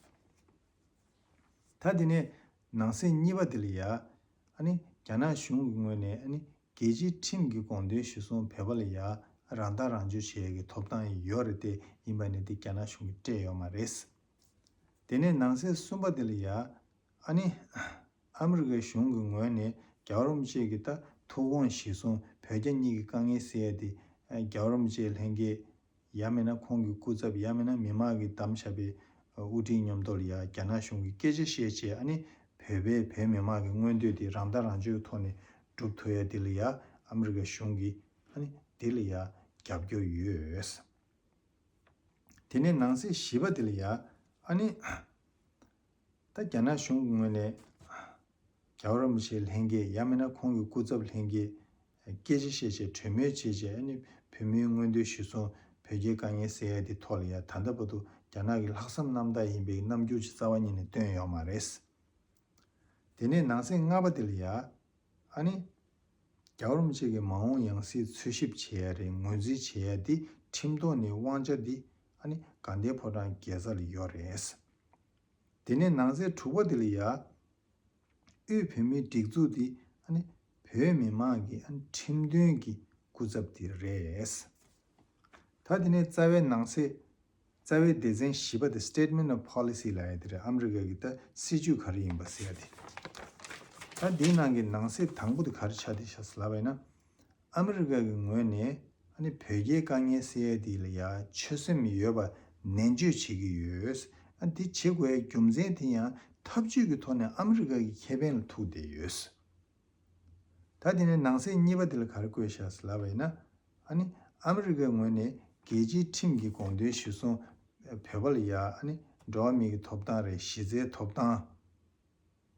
ད་དེ་ནས་ནང་གསེས་གཉིས་པ་དེ་ལ་ཡ་ཨ་ནི་རྒྱ་ནག་གཞུང་གི་ངོས་ནས་ཨ་ནི་རྒྱལ་སྤྱིའི་ཁྲིམས་ཀྱི་དགོངས་དོན་གཞིར་བཟུང་བོད་པ་ལ་ཡ་རང་ཐག་རང་གཅོད་བྱེད་ཡས་ཀྱི་ཐོབ་ཐང་ཡོད་རེད་དེ། ཡིན་པ་ནི་དེ་རྒྱ་ནག་གཞུང་གིས་སྤྲད་ཡོད་མ་རེད། དེ་ནས་ནང་གསེས་གསུམ་པ་དེ་ལ་ཡ་ཨ་ནི་ཨ་མི་རི་ཀའི་གཞུང་གི་ངོས་ནས་རྒྱལ་བ་རིན་པོ་ཆེ་གི་ད་ཐུགས་དགོངས་གཞིར་བཟུང་བོད་རྒྱ་གཉིས་ཀྱི་དཀའ་ངལ་སེལ་ཡས་དེ་རྒྱལ་བ་རིན་པོ་ཆེའི་ལྷན་རྒྱས། ཡང་མིན་ན་ཁོང་གི་སྐུ་ཚབ། ཡང་མིན་ན་མི་མང་གིས་བདམས་བཞག་པའི་དབུ་ཁྲིད་མཉམ་དུ་ལ་ཡ་རྒྱ་ནག་གཞུང་གིས་སྐད་ཆ་བཤད་བྱས། ཨ་ནི་བོད་པའི་བོད་མི་མང་གི་མངོན་འདོད་དེ་རང་ཐག་རང་གཅོད་ཀྱི་ཐོག་ནས་སྒྲུབ་ཐུབ་ཡ་དེ་ལ་ཡ་ ཨ་མི་རི་ཀ་གཞུང་གིས་ཨ་ནི་དེ་ལ་ཡ་རྒྱབ་སྐྱོར་ཡོད། དེ་ནས་ནང་གསེས་བཞི་པ་དེ་ལ་ཡ་ཨ་ནི་ད་རྒྱ་ནག་གཞུང་གི་ངོས་ནས་རྒྱལ་བ་རིན་པོ་ཆེའི་ལྷན་རྒྱས་ཡང་མིན་ན་ཁོང་གི་སྐུ་ཚབ་ལྷན་རྒྱས་སྐད་ཆ་བཤད་བྱས་གྲོས་མོལ་བྱས་བྱས་ཨ་ནི་བོད་མིའི་མངོན་འདོད་གཞིར་བཟུང་བོད་རྒྱའི་དཀའ་ངལ་སེལ་ཡ་དེ་ཐོག་ལ་ཡ་ད་ལྟ་བར་དུ་རྒྱ་ནག་གི་ལྷག་བསམ་རྣམ་དག་ཡིན་པའི་རྣམ་འགྱུར་ཅིག་རྩ་བ་ཉིད་ནས་བཏོན་ཡོད་མ་རེད། དེ་ནས་ནང་གསེས་ལྔ་པ་དེ་ལ་ཡ། ཨ་ནི། རྒྱལ་བ་རིན་པོ་ཆེ་གི་མ་འོངས་ཡང་སྲིད་འཚོལ་ཞིབ་བྱེད་ཡ་རེད་ངོས་འཛིན་བྱེད་ཡ་དེ་ཁྲིམས་ཐོག་ནས་དབང་ཆ་དེ་ཨ་ནི་དགའ་ལྡན་ཕོ་བྲང་རྒྱལ་ས་ལ་ཡོད་རེད། དེ་ནས་ནང་གསེས་དྲུག་པ་དེ་ལ་ཡ། དབུས་བོད་མིའི་སྒྲིག་འཛུགས་དེ་ཨ་ནི་བོད་མི་མང་གི་ཨ་ནི་ཁྲིམས་དོན་གྱི་སྐུ་ཚབ་དེ་རེད། ད་དེ་ནས་རྩ་བའི་ནང་གསེས། རྩ་བའི་སྡེ་ཚན་བཞི་པ་དེ་Statement of Policy ལབ་ཡ་དེ་རེད། ཨ་མི་རི་ཀ་གི་ད་སྲིད་ཇུས་ག་རེ་ཡིན་པ་ཟེར་ཡ་དེ། ད་འདིའི་ནང་གི་ནང་གསེས་དང་པོ་དེ་ག་རེ་ཆགས་བསྡད་ཤག་ཟེར་ལབ་པ་ཡིན་ན། ཨ་མི་རི་ཀ་གི་ངོས་ནས་ཨ་ནི་བོད་རྒྱའི་དཀའ་ངལ་སེལ་ཡ་དེ་ལ་ཡ་ཆོད་སེམས་ཡོད་པ་ནན་བརྗོད་བྱེད་ཀྱི་ཡོད། ཨ་འདི་བྱེད་དགོས་ཡ་རྒྱུ་མཚན་དེ་ཡང་འཐབ་ཇུས་ཀྱི་ཐོག་ནས་ཨ་མི་རི་ཀ་གི་ཁེ་ཕན་ལ་ཐུག་བསྡད་ཡོད། ད་དེ་ནས་ནང་གསེས་གཉིས་པ་དེ་ལ་ག་རེ་བཀོད་བཞག་ཟེར་ལབ་པ་ཡིན་ན། ཨ་ནི་ཨ་མི་རི་ཀའི་ངོས་ནས་རྒྱལ་སྤྱིའི་ཁྲིམས་ཀྱི་དགོངས་དོན་གཞིར་བཟུང་བོད་པ་ལ་ཡ་ཨ་ནི་འགྲོ་བ་མིའི་གི་ཐོབ་ཐང་རེད། གཞི་རྩའི་ཐོབ་ཐང་།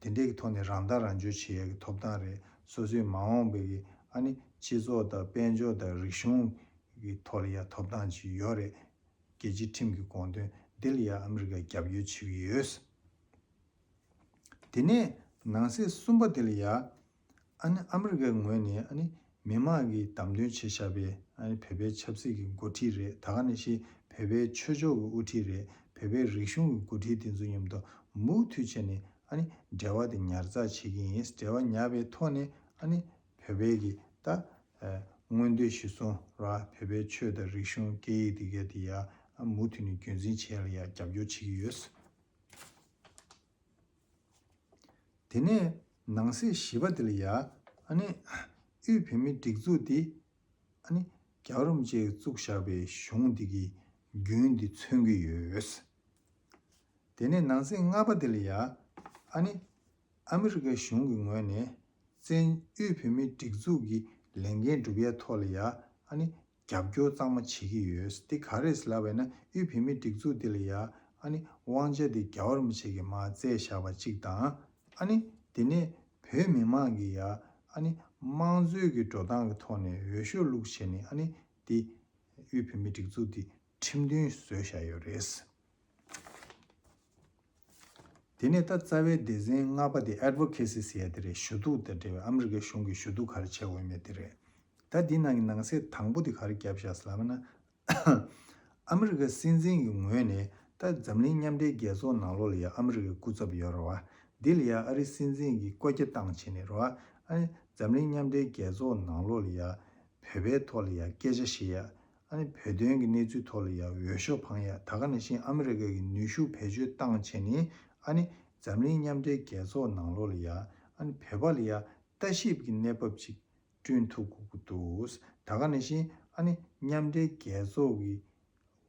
དེ་འདྲའི་གི་ཐོག་ནས་རང་ཐག་རང་གཅོད་བྱེད་ཡ་གི་ཐོབ་ཐང་རེད། སོ་སོའི་མ་འོངས་པའི་གི་ཨ་ནི་སྤྱི་ཚོགས་དང་དཔལ་འབྱོར་དང་རིག་གཞུང་གི་ཐོག་ལ་ཡ་ཐོབ་ཐང་ཅིག་ཡོད་རེད། རྒྱལ་སྤྱིའི་ཁྲིམས་ཀྱི་དགོངས་དོན་འདི་ལ་ཡ་ཨ་མི་རི་ཀས་རྒྱབ་སྐྱོར་བྱེད་ཀྱི་ཡོད། དེ་ནས་ནང་གསེས་གསུམ་པ་དེ་ལ་ཡ། ཨ་ནི་ཨ་མི་རི་ཀའི་ངོས་ནས་ཨ་ནི་མི་མང་གིས་བདམས་ཐོན་བྱས་བཞག་པའི་ཨ་ནི་བོད་པའི་ཆབ་སྲིད་ཀྱི་འགོ་ཁྲིད་རེད། ད་ག་ནང་བཞིན་བོད་པའི་ཆོས་ཕྱོགས་ཀྱི་དབུ་ཁྲིད་རེད། བོད་པའི་རིག་གཞུང་གི་འགོ་ཁྲིད་དེ་ཚོ་མཉམ་དུ་མུ་མཐུད་བྱས་ནས་ཨ་ནི་འབྲེལ་བ་དེ་ཉར་ཚགས་བྱེད་ཀྱི་ཡིན། འབྲེལ་བ་ཉར་བའི་ཐོག་ནས་ཨ་ནི་བོད་པའི་གི་ད་ཨ་མངོན་འདོད་གཞིར་བཟུང་ར་བོད་པའི་ཆོས་དང་རིག་གཞུང་སྐད་ཡིག་དེ་ག་དེ་ཡ་ཨ་མུ་མཐུད་ནས་རྒྱུན་འཛིན་བྱེད་ཡ་ལ་ཡ་རྒྱབ་སྐྱོར་བྱེད་ཀྱི་ཡོད། དེ་ནས་ནང་གསེས་བཞི་པ་དེ་ལ་ཡ། ཨ་ནི་དབུས་བོད་མིའི་སྒྲིག་འཛུགས་འདི་ཨ་ནི་རྒྱལ་བ་རིན་པོ་ཆེས་བཙུགས་བཞག་པའི་གཞུང་འདི་གི་རྒྱུན་འདི་མཚོན་གྱི་ཡོད། དེ་ནས་ནང་གསེས་ལྔ་པ་དེ་ལ་ཡ། ཨ་ནི་ཨ་མི་རི་ཀའི་གཞུང་གི་ངོས་ནས་བཙན་དབུས་བོད་མིའི་སྒྲིག་འཛུགས་ཀྱི་ལས་འགན་སྒྲུབ་ཡ་ཐོག་ལ་ཡ། ཨ་ནི་རྒྱབ་སྐྱོར་གཙང་མ་བྱེད་ཀྱི་ཡོད། དེ་ག་རེ་ལབ་པ་ཡིན་ན་དབུས་བོད་མིའི་སྒྲིག་འཛུགས་དེ་ལ་ཡ་ཨ་ནི་དབང་ཆ་དེ་རྒྱལ་བ་རིན་པོ་ཆེ་གིས་མར་བསྩལ་བཞག་པ་གཅིག་དང་། ཨ་ནི་དེ་ནས་བོད་མི་མང་གིས་ཡ་ཨ་ནི་དམངས་གཙོའི་གི་འགྲོ་སྟངས་ཀྱི་ཐོག་ནས་འོས་ཤོག་བླུགས་བྱས་ནས་ཨ་ནི་དེ་དབུས་བོད་མིའི་སྒྲིག་འཛུགས་དེ་ཁྲིམས་མཐུན་བཟོས་བཞག་ཡོད་རེད། དེ་ནས་ད་རྩ་བའི་སྡེ་ཚན་ལྔ་པ་དེ་Advocacy ཟེར་ཡ་དེ་རེད། ཞུ་གཏུག་དང་འབྲེལ་བའི་ཨ་མི་རི་ཀའི་གཞུང་གིས་ཞུ་གཏུག་ག་རེ་བྱེད་དགོས་མེད་དེ་རེད། ད་འདི་ནང་གི་ནང་གསེས་དང་པོ་དེ་ག་རེ་བརྒྱབ་བཞག་ཟེར་ལབ་ན། ཨ་མི་རི་ཀ་སྲིད་འཛིན་གྱི་ངོས་ནས་ད་འཛམ་གླིང་མཉམ་འབྲེལ་རྒྱལ་ཚོགས་ནང་ལོགས་ལ་ཡ་ཨ་མི་རི་ཀའི་སྐུ་ཚབ་ཡོད་རེད་བ། འདི་ལ་ཡ་ཨ་རིའི་སྲིད་འཛིན་གྱིས་བཀོད་རྒྱ་བཏང་བྱས་ནས་རེད་བ། ཨ་ནི་འཛམ་གླིང་མཉམ་འབྲེལ་རྒྱལ་ཚོགས་ནང་ལོགས་ལ་ཡ་བོད་པའི་ཐོག་ལ་ཡ་སྐད་ཆ་བཤད་ཡ། ཨ་ནི་བོད་དོན་གྱི་གནས་ཚུལ་ཐོག་ལ་ཡ་འོས་ཤོག་འཕང་ཡ། ད་ག་ནང་བཞིན་ཨ་མི་རི་ཀ་གི་ནུས་ཤུགས་བེད་སྤྱོད་བཏང་བྱས་ནས་ཨ་ནི་འཛམ་གླིང་མཉམ་འབྲེལ་རྒྱལ་ཚོགས་ནང་ལོགས་ལ་ཡ་ཨ་ནི་བོད་པ་ལ་ཡ་ལྟ་ཞིབ་ཀྱི་གནས་བབ་ཅིག་བསྐྲུན་ཐུབ་དགོས་ཀྱི་འདུག། ད་ག་ནང་བཞིན་ཨ་ནི་མཉམ་འབྲེལ་རྒྱལ་ཚོགས་ཀྱི་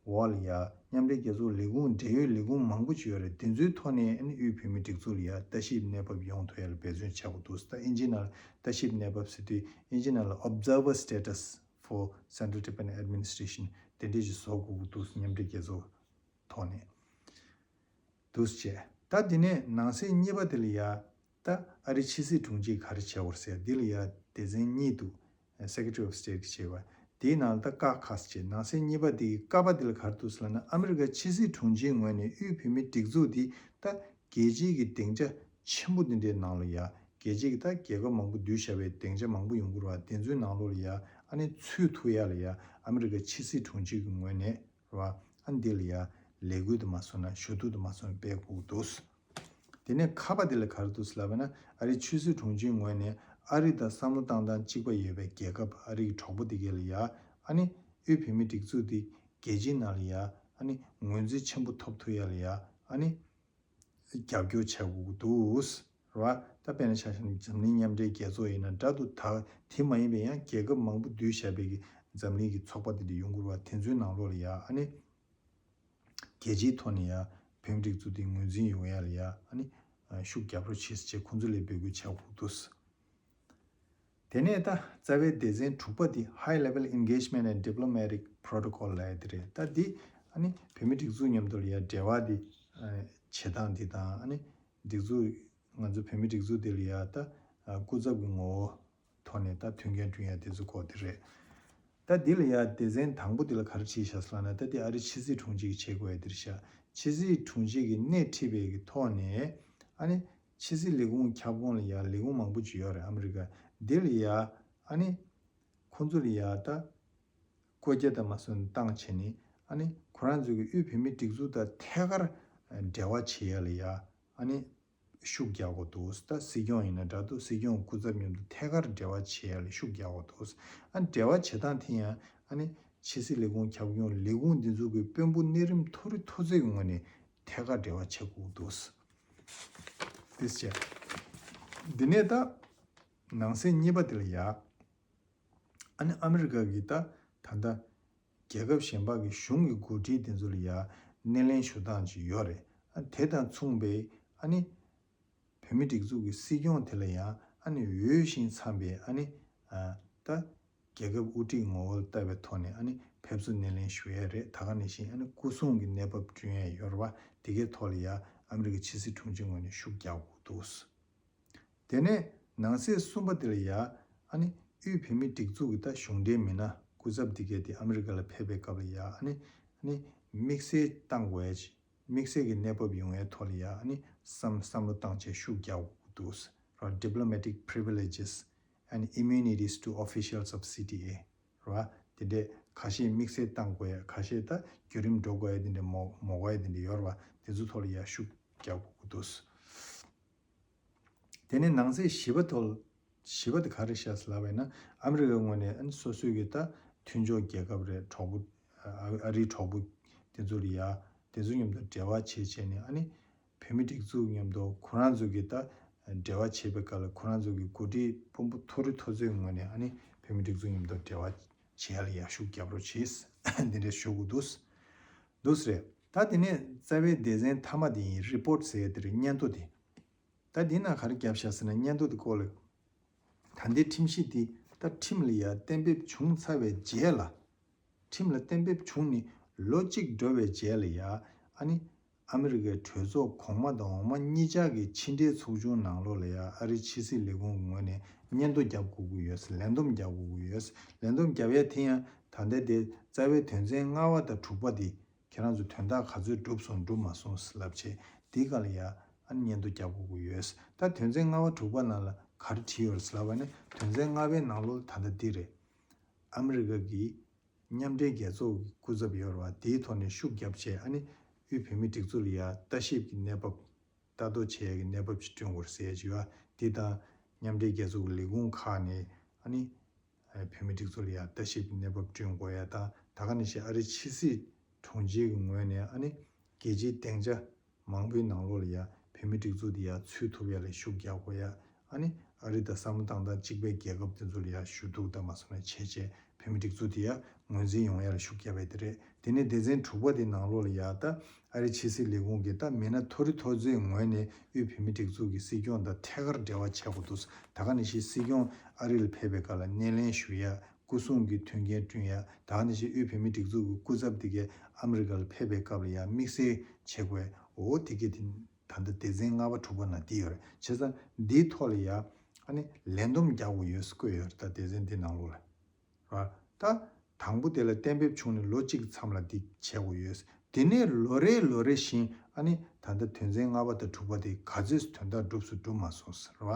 འོག་ལ་ཡ་མཉམ་འབྲེལ་རྒྱལ་ཚོགས་ལས་ཁུངས་འབྲེལ་ཡོད་ལས་ཁུངས་མང་པོ་ཅིག་ཡོད་རེད། དེ་ཚོའི་ཐོག་ནས་ཨ་ནི་དབུས་བོད་མིའི་སྒྲིག་འཛུགས་ལ་ཡ་ལྟ་ཞིབ་གནས་བབ་ཡོང་ཐུབ་ཡ་ལ་འབད་བརྩོན་བྱ་དགོས་འདུག། ད་ཨིན་ཇི་ནང་ལ་ལྟ་ཞིབ་གནས་བབ་ཟེར་དུས་ཨིན་ཇི་ནང་ལ་Observer Status for Central Tibetan Administration དེ་འདྲས་ཅིག་བཟོ་དགོས་ཀྱི་འདུག། མཉམ་འབྲེལ་རྒྱལ་ཚོགས་ཐོག་ནས། འདུག་སེ་བྱས། ད་དེ་ནས་ནང་གསེས་གཉིས་པ་དེ་ལ་ཡ། ད་ཨ་རིའི་ཕྱི་སྲིད་དྲུང་ཆེས་ག་རེ་བྱས་པ་རེད་ཟེར། འདི་ལ་ཡ་སྡེ་ཚན་གཉིས་འདུག། Secretary of State བྱས་པ། དེའི་ནང་ལ་ད་ཀ་ཁ་ཟེར་བྱས། ནང་གསེས་གཉིས་པ་དེ་གི་ཀ་པ་དེ་ལ་ག་རེ་འདུག་ཟེར་ལབ་ན། ཨ་མི་རི་ཀའི་ཕྱི་སྲིད་དྲུང་ཆེའི་ངོས་ནས་དབུས་བོད་མིའི་སྒྲིག་འཛུགས་འདི་ད་རྒྱལ་སྤྱིའི་གི་སྡིངས་ཆ་ཆེན་པོ་འདི་འདྲའི་ནང་ལ་ཡ། རྒྱལ་སྤྱིའི་གི་ད་རྒྱལ་ཁབ་མང་པོ་འདུས་བཞག་པའི་སྡིངས་ཆ་མང་པོ་ཡོང་གི་རེད་བ། དེ་ཚོའི་ནང་ལོགས་ལ་ཡ་ཨ་ནི་ཚུད་ཐུབ་ཡ་ལ་ཡ་ཨ་མི་རི་ཀའི་ཕྱི་སྲིད་དྲུང་ཆེ་གི་ངོས་ནས་རེད་བ། ཨ་ནི་འདི་ལ་ཡ་ལས་འགུལ་དུ་མ་སོང་ན་ཞུ་གཏུག་དུ་མ་སོང་ན་སྤེལ་དགོས་འདུག། དེ་ནས་ཁ་པ་དེ་ལ་ག་རེ་འདུག་ཟེར་ལབ་པ་ན། ཨ་རིའི་ཕྱི་སྲིད་དྲུང་ཆེའི་ངོས་ནས་ཨ་རི་དང་བསམ་བློ་བཏང་སྟངས་གཅིག་པ་ཡོད་པའི་རྒྱལ་ཁབ། ཨ་རི་གི་གྲོགས་པོ་དེ་གས་ལ་ཡ་ཨ་ནི་དབུས་བོད་མིའི་སྒྲིག་འཛུགས་འདི་རྒྱལ་སྤྱིའི་ནང་ལ་ཡ་ཨ་ནི་ངོས་འཛིན་ཆེན་པོ་ཐོབ་ཐུབ་ཡ་ལ་ཡ་ཨ་ནི། རྒྱབ་སྐྱོར་བྱེད་དགོས་ཀྱི་འདུག་རེད་བ། ད་དཔེར་ན་ཆ་བཞག་ན་འཛམ་གླིང་མཉམ་འབྲེལ་རྒྱལ་ཚོགས་ཡིན་ན་འདྲ་འདུག། ད་དེ་མ་ཡིན་པའི་ཡང་རྒྱལ་ཁབ་མང་པོ་འདུས་བཞག་པའི་གི་འཛམ་གླིང་གི་ཚོགས་པ་དེ་འདྲ་ཡོང་གི་རེད་བ། དེ་ཚོའི་ནང་ལོགས་ལ་ཡ་ཨ་ནི་རྒྱལ་སྤྱིའི་ཐོག་ནས་ཡ་བོད་མིའི་སྒྲིག་འཛུགས་དེ་ངོས་འཛིན་ཡོང་ཡ་ལ་ཡ་ཨ་ནི་ཤུགས་རྒྱབ་རོགས་བྱེད་ཟེར་བྱས་ཁོང་ཚོ་ལ་འབོད་སྐུལ་བྱེད་དགོས་ཀྱི་འདུག། དེ་ནས་ད་རྩ་བའི་སྡེ་ཚན་དྲུག་པ་འདི་High Level Engagement and Diplomatic Protocol ལབ་ཡ་དེ་རེད། ད་འདི་ཨ་ནི་བོད་མི་སྒྲིག་འཛུགས་མཉམ་དུ་ལ་ཡ་འབྲེལ་བ་འདི་ཨ་བྱེད་སྟངས་འདི་དང་ཨ་ནི་སྒྲིག་འཛུགས་ང་ཚོ་བོད་མི་སྒྲིག་འཛུགས་འདི་ལ་ཡ་ད་ཨ་སྐུ་ཚབ་ཀྱི་ངོ་བོ་ཐོག་ནས་ད་མཐུན་རྐྱེན་བསྐྲུན་ཡ་དེ་ཚོ་སྐོར་དེ་རེད། ད་འདི་ལ་ཡ་སྡེ་ཚན་དང་པོ་འདི་ལ་ག་རེ་བྲིས་ཤག་ཟེར་ན། ད་འདི་ཨ་རི་ཕྱི་སྲིད་དྲུང་ཆེ་གིས་བྱེད་དགོས་ཡ་འདི་རེད་ཤག་ཕྱི་སྲིད་དྲུང་ཆེ་གིས་སྣེ་ཁྲིད་པའི་གི་ཐོག་ནས་ཨ་ནི་ཕྱི་སྲིད་ལས་ཁུངས་ཁྱབ་ཁོངས་ལ་ཡ་ལས་ཁུངས་མང་པོ་ཅིག་ཡོད་རེད་ཨ་མི་རི་ཀ། འདི་ལ་ཡ་ཨ་ནི་ཁོང་ཚོ་ལ་ཡ་ད་བཀོད་རྒྱ་དང་མ་སོན་བཏང་བྱས་ནས་ཨ་ནི་ཁོ་རང་ཚོ་གི་དབུས་བོད་མི་སྒྲིག་འཛུགས་དང་ཐད་ཀར་འབྲེལ་བ་བྱེད་ཡ་ལ་ཡ་ཨ་ནི་ཤུགས་རྒྱག་དགོས་འདུག་ད་སྲིད་སྐྱོང་ཡིན་ན་འདྲ་འདུག་སྲིད་སྐྱོང་སྐུ་ཚབ་མཉམ་དུ་ཐད་ཀར་འབྲེལ་བ་བྱེད་ཡ་ལ་ཤུགས་རྒྱག་དགོས་འདུག་ཨ་འབྲེལ་བ་བྱེད་སྟངས་དེ་ཡང་ཨ་ནི་ཕྱི་སྲིད་ལས་ཁུངས་ཁྱབ་ཁོངས་ལས་ཁུངས་འདི་ཚོ་གི་དཔོན་པོ་གནས་རིམ་མཐོ་རིས་མཐོ་ཚད་ཀྱི་ངོས་ནས་ཐད་ཀར་འབྲེལ་བ་བྱེད་དགོས་འདུག་དེ་བྱས། འདི་ནས་ད་ནང་གསེས་གཉིས་པ་དེ་ལ་ཡ། ཨ་ནི་ཨ་མི་རི་ཀ་གི་ད་ད་ལྟ་རྒྱལ་ཁབ་གཞན་པ་གི་གཞུང་གི་འགོ་ཁྲིད་དེ་ཚོ་ལ་ཡ་སྣེ་ལེན་ཞུ་སྟངས་ཅིག་ཡོད་རེད། ཨ་དེ་དང་མཚུངས་པའི་ཨ་ནི་བོད་མི་སྒྲིག་འཛུགས་ཀྱི་སྲིད་སྐྱོང་དེ་ལ་ཡ་ཨ་ནི་འོས་ཤིང་འཚམས་པའི་ཨ་ནི་ཨ་ད་རྒྱལ་ཁབ་དབུ་ཁྲིད་ངོ་བོ་ལ་བལྟ་བའི་ཐོག་ནས་ཨ་ནི་ཕེབས་བསུ་སྣེ་ལེན་ཞུ་ཡས་རེད། ད་ག་ནང་བཞིན་ཨ་ནི་སྐུ་སྲུང་གི་གནས་བབ་བསྐྲུན་ཡས་ཡོད་རེད་བ། དེ་གའི་ཐོག་ལ་ཡ་ཨ་མི་རི་ཀའི་ཕྱི་སྲིད་དྲུང་ཆེ་ངོས་ནས་ཤུགས་རྒྱག་དགོས་འདུག་དེ་ནས་ནང་གསེས་གསུམ་པ་དེ་ལ་ཡ་ཨ་ནི་དབུས་བོད་མི་སྒྲིག་འཛུགས་ཀྱི་ད་གཞུང་འབྲེལ་མི་སྣ་སྐུ་ཚབ་དེ་གས་དེ་ཨ་མི་རི་ཀ་ལ་ཕེབས་པའི་སྐབས་ལ་ཡ་ཨ་ནི་ཨ་ནི་དམིགས་བསལ་བཏང་དགོས་ཡ་ཅིག་དམིགས་བསལ་གྱི་གནས་བབ་ཡོང་བའི་ཐོག་ལ་ཡ་ཨ་ནི་བསམ་བསམ་བློ་བཏང་བྱས་ཤུགས་རྒྱག་དགོས་འདུག་ར། Diplomatic privileges and immunities to officials of C T A ར། དེ་འདྲས་ཁ་ཤས་དམིགས་བསལ་བཏང་དགོས་ཡ། ཁ་ཤས་ད་བརྒྱུད་རིམ་འགྲོ་དགོས་ཡ་དེ་འདྲས་མོ་མོ་དགོས་ཡ་དེ་འདྲས་ཡོད་ར་བ། དེ་ཚོ་ཐོག་ལ་ཡ་ཤུགས་རྒྱག་དགོས་འདུག་དེ་ནས་ནང་གསེས་བཞི་པ་ཐོག་བཞི་པ་དེ་ག་རེ་བཤད་ཟེར་ལབ་པ་ཡིན་ན། ཨ་མི་རི་ཀའི་ངོས་ནས་ཨ་ནི་སོ་སོའི་གི་ད་མཐུན་ཕྱོགས་རྒྱལ་ཁབ་རེད། གྲོགས་པོ་ཨ་ཨ་རིའི་གྲོགས་པོ་དེ་ཚོ་ལ་ཡ་དེ་ཚོ་མཉམ་དུ་འབྲེལ་བ་བྱེད་བྱས་ནས་ཨ་ནི་བོད་མི་སྒྲིག་འཛུགས་མཉམ་དུ་ཁོ་རང་ཚོ་གི་ད་འབྲེལ་བ་བྱེད་པའི་སྐབས་ལ་ཁོ་རང་ཚོ་གི་འགོ་ཁྲིད་དཔོན་པོ་མཐོ་རིས་མཐོ་ཚོའི་ངོས་ནས་ཨ་ནི་བོད་མི་སྒྲིག་འཛུགས་མཉམ་དུ་འབྲེལ་བ་བྱེད་ཡ་ལ་ཡ་ཤུགས་རྒྱབ་རོགས་བྱེད། འདི་འདྲ་ཞུ་དགོས་འདུག་འདུག་སེ་རེད། ད་དེ་ནས་རྩ་བའི་སྡེ་ཚན་མཐའ་མ་དེ་ཡིན། རི་པོར་ཊི་ཟེར་ཡ་དེ་རེད། སྙན་ཐོ་དེ། ད་འདི་ན་ག་རེ་བརྒྱབ་བཞག་ཟེར་ན། སྙན་ཐོ་འདི་སྐོར་ལ་ད་ལྟའི་ཁྲིམས་གཞི་འདི་ད་ཁྲིམས་ལ་ཡ་གཏན་འབེབས་བྱུང་ཚར་བའི་རྗེས་ལ། ཁྲིམས་ལ་གཏན་འབེབས་བྱུང་ནས་ལོ་གཅིག་འགྲོ་བའི་རྗེས་ལ་ཡ་ཨ་ནི་ཨ་མི་རི་ཀའི་གྲོས་ཚོགས་གོང་མ་དང་འོག་མ་གཉིས་ཆ་གི་ཕྱི་འབྲེལ་ཚོགས་ཆུང་ནང་ལོགས་ལ་ཡ་ཨ་རིའི་ཕྱི་སྲིད་ལས་ཁུངས་ཀྱི་ངོས་ནས་སྙན་ཐོ་རྒྱབ་དགོས་ཀྱི་ཡོད། ལས་བསྡོམས་རྒྱབ་དགོས་ཀྱི་ཡོད། ལས་བསྡོམས་རྒྱབ་ཡ་དེ་ཡང་ད་ལྟ་དེ་རྩ་བའི་དོན་ཚན་ལྔ་པ་དང་དྲུག་པ་དེ་ཁྱེད་རང་ཚོ་དོན་དག་ག་ཚོད་བསྒྲུབས་སོང་བསྒྲུབས་མ་སོང་ལབ་བྱས་དེའི་སྒང་ལ་ཡ་ཨ་ནི་སྙན་ཐོ་རྒྱག་དགོས་ཀྱི་ཡོད། ད་དོན་ཚན་ལྔ་པ་དྲུག་པ་ནང་ལ་ག་རེ་བྲིས་ཡོད་རེད་ལབ་པ་ནི། དོན་ཚན་ལྔ་པའི་ནང་ལོགས་ད་ལྟ་འདི་རེད། ཨ་མི་རི་ཀ་གི་མཉམ་འབྲེལ་རྒྱལ་ཚོགས་ཀྱི་སྐུ་ཚབ་ཡོད་རེད་བ། དེའི་ཐོག་ནས་ཤུགས་རྒྱབ་བྱས་ཨ་ནི་དབུས་བོད་མི་སྒྲིག་འཛུགས་ལ་ཡ་ལྟ་ཞིབ་ཀྱི་གནས་བབ། ལྟ་རྟོག་བྱེད་ཡ་གི་གནས་བབ་ཅིག་བསྐྲུན་དགོས་རེད་ཟེར་ཡ་ཅིག་ཡོད། དེ་དང་མཉམ་འབྲེལ་རྒྱལ་ཚོགས་ཀྱི་ལས་ཁུངས་ཁག་ནས་ཨ་ནི་བོད་མི་སྒྲིག་འཛུགས་ལ་ཡ་ལྟ་ཞིབ་ཀྱི་གནས་བབ་བསྐྲུན་དགོས་ཡ་དང་། ད་ག་ནང་བཞིན་ཨ་རིའི་ཕྱི་སྲིད་དྲུང་ཆེ་གི་ངོས་ནས་ཨ་ནི་རྒྱལ་སྤྱིའི་སྡིངས་ཆ་མང་པོའི་ནང་ལོགས་ལ་ཡ་བོད་མི་སྒྲིག་འཛུགས་འདི་ཡ་ཚུད་ཐུབ་ཡ་ལ་ཤུགས་རྒྱག་དགོས་ཡ། ཨ་ནི་ཨ་རི་དང་བསམ་བློ་བཏང་སྟངས་གཅིག་པའི་རྒྱལ་ཁབ་དེ་ཚོ་ལ་ཡ་ཞུ་གཏུག་དང་མ་སོང་ནས་བྱས་བྱས་བོད་མི་སྒྲིག་འཛུགས་དེ་ཡ་ངོས་འཛིན་ཡོང་ཡ་ལ་ཤུགས་རྒྱབ་པ་དེ་རེད། དེ་ནས་སྡེ་ཚན་དྲུག་པ་དེའི་ནང་ལོགས་ལ་ཡ་ད་ཨ་རི་ཕྱི་སྲིད་ལས་ཁུངས་ཀྱི་ད་མི་སྣ་མཐོ་རིས་མཐོ་ཚོའི་ངོས་ནས་དབུས་བོད་མི་སྒྲིག་འཛུགས་ཀྱི་སྲིད་སྐྱོང་དང་ཐད་ཀར་འབྲེལ་བ་བྱེད་དགོས་འདུག་ད་ག་ནང་བཞིན་སྲིད་སྐྱོང་ཨ་རི་ལ་ཕེབས་པའི་སྐབས་ལ་སྣེ་ལེན་ཞུ་ཡ། སྐུ་སྲུང་གི་མཐུན་རྐྱེན་བསྐྲུན་ཡ། ད་ག་ནང་བཞིན་དབུས་བོད་མི་སྒྲིག་འཛུགས་ཀྱི་སྐུ་ཚབ་དེ་གས་ཨ་མི་རི་ཀ་ལ་ཕེབས་པའི་སྐབས་ལ་ཡ་དམིགས་བསལ་བྱེད་དགོས། འོ་དེ་གས་དེ་ད་ལྟ་སྡེ་ཚན་ལྔ་པ་དྲུག་པ་ནང་འདི་ཡོད་རེད། བྱས་ཙང་འདིའི་ཐོག་ལ་ཡ་ཨ་ནི་ལས་བསྡོམས་རྒྱག་དགོས་ཡོད་བཀོད་ཡོད་རེད། ད་སྡེ་ཚན་འདི་ནང་ལོགས་ལ་ར། ད་དང་པོ་དེ་ལ་གཏན་འབེབས་བྱུང་ནས་ལོ་གཅིག་མཚམས་ལ་འདི་བྱེད་དགོས་ཡོད། དེ་ནས་ལོ་རེ་ལོ་རེ་བཞིན་ཨ་ནི་ད་ལྟ་དོན་ཚན་ལྔ་པ་དང་དྲུག་པ་དེ་ག་ཚོད་དོན་དག་འགྲུབ་སོང་འགྲུབ་མ་སོང་ཟེར་བ།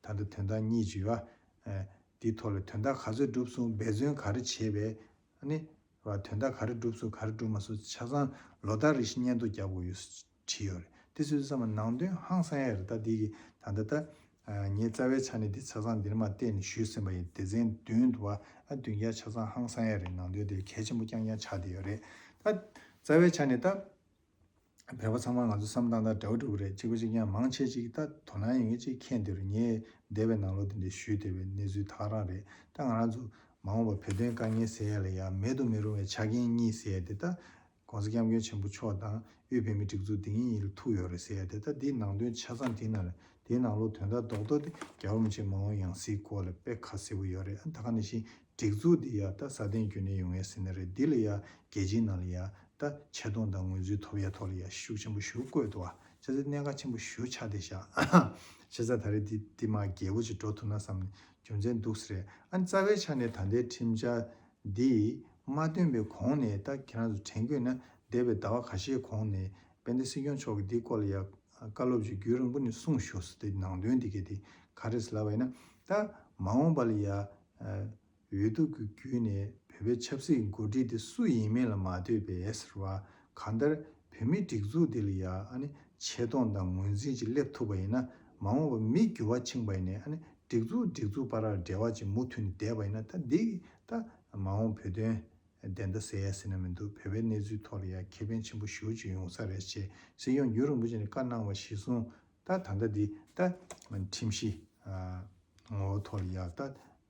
ད་ལྟ་དོན་དག་གཉིས་ཅིག་ཡོད། ཨ་དེའི་ཐོག་ལ་དོན་དག་ག་ཚོད་འགྲུབ་སོང་། འབད་བརྩོན་ག་རེ་བྱས་པས་ཨ་ནི་ར་དོན་དག་ག་རེ་འགྲུབ་སོང་ག་རེ་འགྲུབ་མ་སོང་ཆ་ཚང་ལོ་ལྟར་རེ་བཞིན་སྙན་ཐོ་རྒྱག་དགོས་ཡོད་བྲིས་ཡོད་རེད། དེ་སོ་སོའི་བསམ་པ་ནང་དོན་ཧང་སང་ཡ་རེད། ད་འདི་གི་ད་ལྟ་ད་ཨ་ངའི་རྩ་བའི་ཆ་ནས་འདི་ཆ་ཚང་འདིར་མ་བལྟས་ནས་ཞུས་ཟིན་པ་ཡིན། སྡེ་ཚན་བདུན་འདུག་བ། ཨ་བདུན་བརྒྱ་ཆ་ཚང་ཧང་སང་ཡ་རེད། ནང་དོན་དེ་གལ་ཆེན་པོ་རྐྱང་རྐྱང་ཆགས་བསྡད་ཡོད་རེད། ད་རྩ་བའི་ཆ་ནས་ད། བོད་པ་ཚང་མ་ང་ཚོ་བསམ་སྟངས་དང་འདྲ་བོ་འགྲོ་གི་རེད། གཅིག་པ་གཅིག་རྐྱང་མང་ཆེ་ཅིག་ད་དོ་སྣང་ཡོད་མཁན་ཅིག་མཁྱེན་བསྡད་རེད། ངས་འདས་པའི་ནང་ལོགས་དེ་འདྲ་ཞུས་བསྡད་པའི་གནས་ཚུལ་ད་ག་རང་རེད། ད་ང་རང་ཚོ་མ་འོངས་པ་བོད་དོན་དཀའ་ངལ་སེལ་ཡ་ལ་ཡ་མེད་དུ་མི་རུང་བའི་ཆ་རྐྱེན་གཉིས་ཟེར་ཡ་དེ་ད་༸གོང་ས་༸སྐྱབས་མགོན་ཆེན་པོ་མཆོག་དང་དབུས་བོད་མིའི་སྒྲིག་འཛུགས་འདི་ཉིད་ཡིད་ལ་ཐུག་ཡོད་རེད་ཟེར་ཡ་དེ། ད་འདིའི་ནང་དོན་ཆ་ཚང་འདི་ནང་ལ་ དེའི་ནང་ལོགས་དོན་དག་རྡོག་རྡོག་དེ་རྒྱལ་བ་རིན་པོ་ཆེའི་མ་འོངས་ཡང་སྲིད་སྐོར་ལ་དཔེ་ཁ་གསལ་པོ་ཡོད་རེད། ཨ་ད་ག་ནང་བཞིན་སྒྲིག་འཛུགས་འདི་ཡ་ད་སྲ་བརྟན་རྒྱུན་གནས་ཡོང་ཡ་ཟེར་ན་རེད། འདི་ལ་ཡ་རྒྱལ་སྤྱིའི་ནང་ལ་ཡ་ད་ཆེ་མཐོང་དང་ངོས་འཛིན་ཐོབ་ཡ་ཐོག་ལ་ཡ་ཤུགས་ཆེན་པོ་ཞེ་པོ་བཀོད་འདུག་བ། བྱས་ཙང་གནད་འགག་ཆེན་པོ་ཞེ་པོ་ཆགས་བསྡད་ཤག་བྱས་ཙང་ད་རེས་འདི་འདི་མ་རྒྱས་པོ་ཅིག་འགྲོ་ཐུབ་ན་བསམ་ནས་རྒྱུ་མཚན་འདུག་ཟེར་རེད། ཨ་ནི་རྩ་བའི་ཆ་ནས་ད་ལྟའི་ཁྲིམས་འཆར་འདི་མ་བཏོན་པའི་གོང་ནས་ད་ཁྱེད་རང་ཚོ་དྲན་དགོས་ན་འདས་པའི་ཟླ་བ་ཁ་ཤས་གོང་ནས་དཔལ་ལྡན་སྲིད་སྐྱོང་མཆོག་གིས་འདིའི་སྐོར་ལ་ཡ་བཀའ་སློབ་ཅིག་རྒྱུན་རིང་པོ་ནས་གསུངས་བཞག་ཟེར། དེ་ནང་དོན་འདི་ག་དེ་ག་རེ་ཟེར་ལབ་པ་ཡིན་ན། ད་མ་འོངས་པ་ལ་ཡ་འོས་བསྡུ་གི་བརྒྱུད་ནས་བོད་པའི་ཆབ་སྲིད་འགོ་ཁྲིད་དེ་སུ་ཡིན་མིན་ལ་མ་ལྟོས་པའི་ཟེར་བ། གང་ལྟར་བོད་མིའི་སྒྲིག་འཛུགས་འདི་ལ་ཡ་ཨ་ནི་ཆེ་མཐོང་དང་ངོས་འཛིན་ཅིག་སླེབས་ཐུབ་པ་ཡིན་ན། མ་འོངས་པ་མི་འགྱུར་བ་ཕྱིན་པ་ཡིན་ནའི་ཨ་ནི་སྒྲིག་འཛུགས་སྒྲིག་འཛུགས་བར་ལ་འབྲེལ་བ་ཅིག་མུ་མཐུད་ནས་བསྡད་པ་ཡིན་ན། ད་འདི་ད་མ་འོངས་བོད་དོན་བདེན་མཐའ་གསལ་ཡ་ཟེར་ན་མི་འདུག་བོད་པའི་གནས་ཚུལ་ཐོག་ལ་ཡ་ཁེ་ཕན་ཆེན་པོ་ཞེ་པོ་ཅིག་ཡོང་ས་རེད་ཅེས་སྲིད་སྐྱོང་རྒྱུན་རིང་པོ་ཅིག་ནས་བཀའ་གནང་བ་གཞིར་བཟུང་། ད་ད་ལྟ་འདི་ད་ཁྲིམས་གཞི་ངོ་བོ་ཐོག་ལ་ཡ་ད་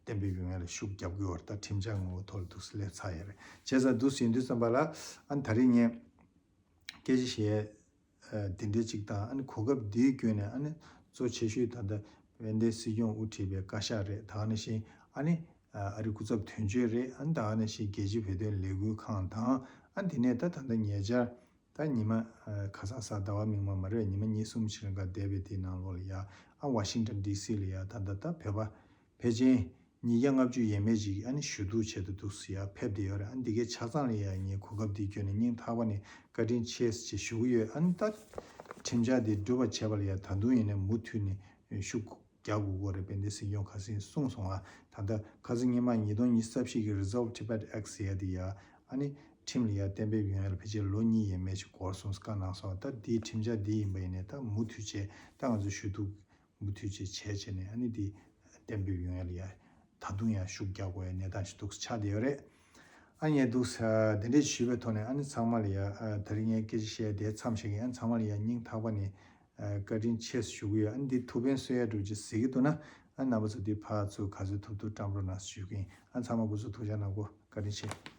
གཏན་འབེབས་ཡོང་ཡ་ལ་ཤུགས་རྒྱབ་དགོས་པ་རེད། ད་ཁྲིམས་འཆར་ངོ་བོ་ཐོག་ལ་འདུག་སེ་སླེབས་ཚར་ཡ་རེད། བྱས་ཙང་འདུག་སེ་ཡིན་དུས་ཙམ་པ་ལ་ཨ་ནི་ད་རེས་ངས་སྐད་ཆ་བཤད་ཡ་འདི་འདྲ་ཅིག་དང་། ཨ་ནི་གོ་སྐབས་འདིའི་བརྒྱུད་ནས་ཨ་ནི་གཙོ་ཆེ་ཤོས་ད་ལྟ་དཔལ་ལྡན་སྲིད་སྐྱོང་དབུ་ཁྲིད་པའི་བཀའ་ཤག་རེད། ད་ག་ནང་བཞིན་ཨ་ནི་ཨ་རིའི་སྐུ་ཚབ་དོན་གཅོད་རེད། ཨ་ནི་ད་ག་ནང་བཞིན་རྒྱལ་སྤྱིའི་བོད་དོན་ལས་འགུལ་ཁང་དང་། ཨ་ནི་དེ་ནས་ད་ད་ལྟ་ཉེ་ཆར་ད་ཉི་མ་ཨ་ཁ་སང་གཟའ་ཟླ་བ་མིག་དམར་མ་རེད། ཉི་མ་གཉིས་གསུམ་ཕྱིན་ཀ་འདས་པའི་དེའི་ནང་ལོགས་ལ་ཡ་ཨ་ཝ་ཤིང་ཊོན་ཌི་སི་ལ་ཡ་ད་ལྟ་ད་བོད་པ་ཕལ་ཆེར་ཉིས་བརྒྱ་ལྔ་བཅུ་ཡས་མས་ཅིག་ཨ་ནི་ཞུ་གཏུག་བྱེད་དུ་འདུག་སེ་ཡ་ཕེབས་བསྡད་ཡོད་རེད། ཨ་ནི་འདི་གའི་ཆ་ཚང་ལ་ཡ་ངས་གོ་སྐབས་འདི་བརྒྱུད་ནས་སྙིང་ཐག་པ་ནས་བཀའ་དྲིན་ཆེ་ཟེར་ཞུ་གི་ཡོད། ཨ་ནི་ད་ཁྲིམས་འཆར་འདི་སྒྲུབ་པ་བྱས་པ་ལ་ཡ་ད་དུང་ཡིན་ནའི་མུ་མཐུད་ནས་ཤུགས་རྒྱག་དགོས་ཀྱི་རེད། དཔལ་ལྡན་སྲིད་སྐྱོང་ཁ་སང་གསུངས་སོང་ང་། ད་ལྟ་ཁ་སང་ཉི་མ་ཉིས་སྟོང་ཉི་ཤུ་རྩ་བཞི་གི་Resolve Tibet Act ཟེར་ཡ་དེ་ཡ་ཨ་ནི་ཁྲིམས་ལ་ཡ་གཏན་འབེབས་ཡོང་ཡ་ལ་ཕལ་ཆེར་ལོ་གཉིས་ཡས་མས་ཅིག་འགོར་སོང་ཟེར་བཀའ་གནང་སོང་། ད་འདིའི་ཁྲིམས་འཆར་འདི་ཡིན་པ་ཡིན་ནའི་ད་མུ་མཐུད་བྱས། ད་ང་ཚོ་ཞུ་གཏུག་མུ་མཐུད་བྱས་བྱས་བྱས་ནས་ཨ་ནི་འདི་གཏན་འབེབས་ཡོང་ཡ་ལ་ཡ་ད་དུང་ཡ་ཤུགས་རྒྱག་དགོས་ཡ་གནས་སྟངས་ཤིག་འདུག་ཆགས་བསྡད་ཡོད་རེད། ཨ་ནི་འདུག་ས་དེ་འདྲས་ཞུས་པའི་ཐོག་ནས་ཨ་ནི་ཚང་མ་ལ་ཡ་ཨ་དེ་རིང་ངས་སྐད་ཆ་བཤད་ཡ་དེ་མཚམས་བཞག་གི་ཡིན། ཨ་ནི་ཚང་མ་ལ་ཡ་སྙིང་ཐག་པ་ནས་ཨ་བཀའ་དྲིན་ཆེ་ཞུ་གི་ཡོད། ཨ་ནི་འདི་ཐུགས་ཕན་གསོས་ཡ་འདྲ་ཅིག་གཟིགས་ཀྱི་འདུག་ན། ཨ་རྣམ་པ་ཚོ་འདི་ཕར་ཚུར་ག་ཚོད་ཐུབ་ཐུབ་བཀྲམ་རོགས་གནང་ཞུ་གི་ཡིན། ཨ་ཚང་མ་སྐུ་གཟུགས་ཐུགས་ཅག་གནང་གོ། བཀའ་དྲིན་ཆེ།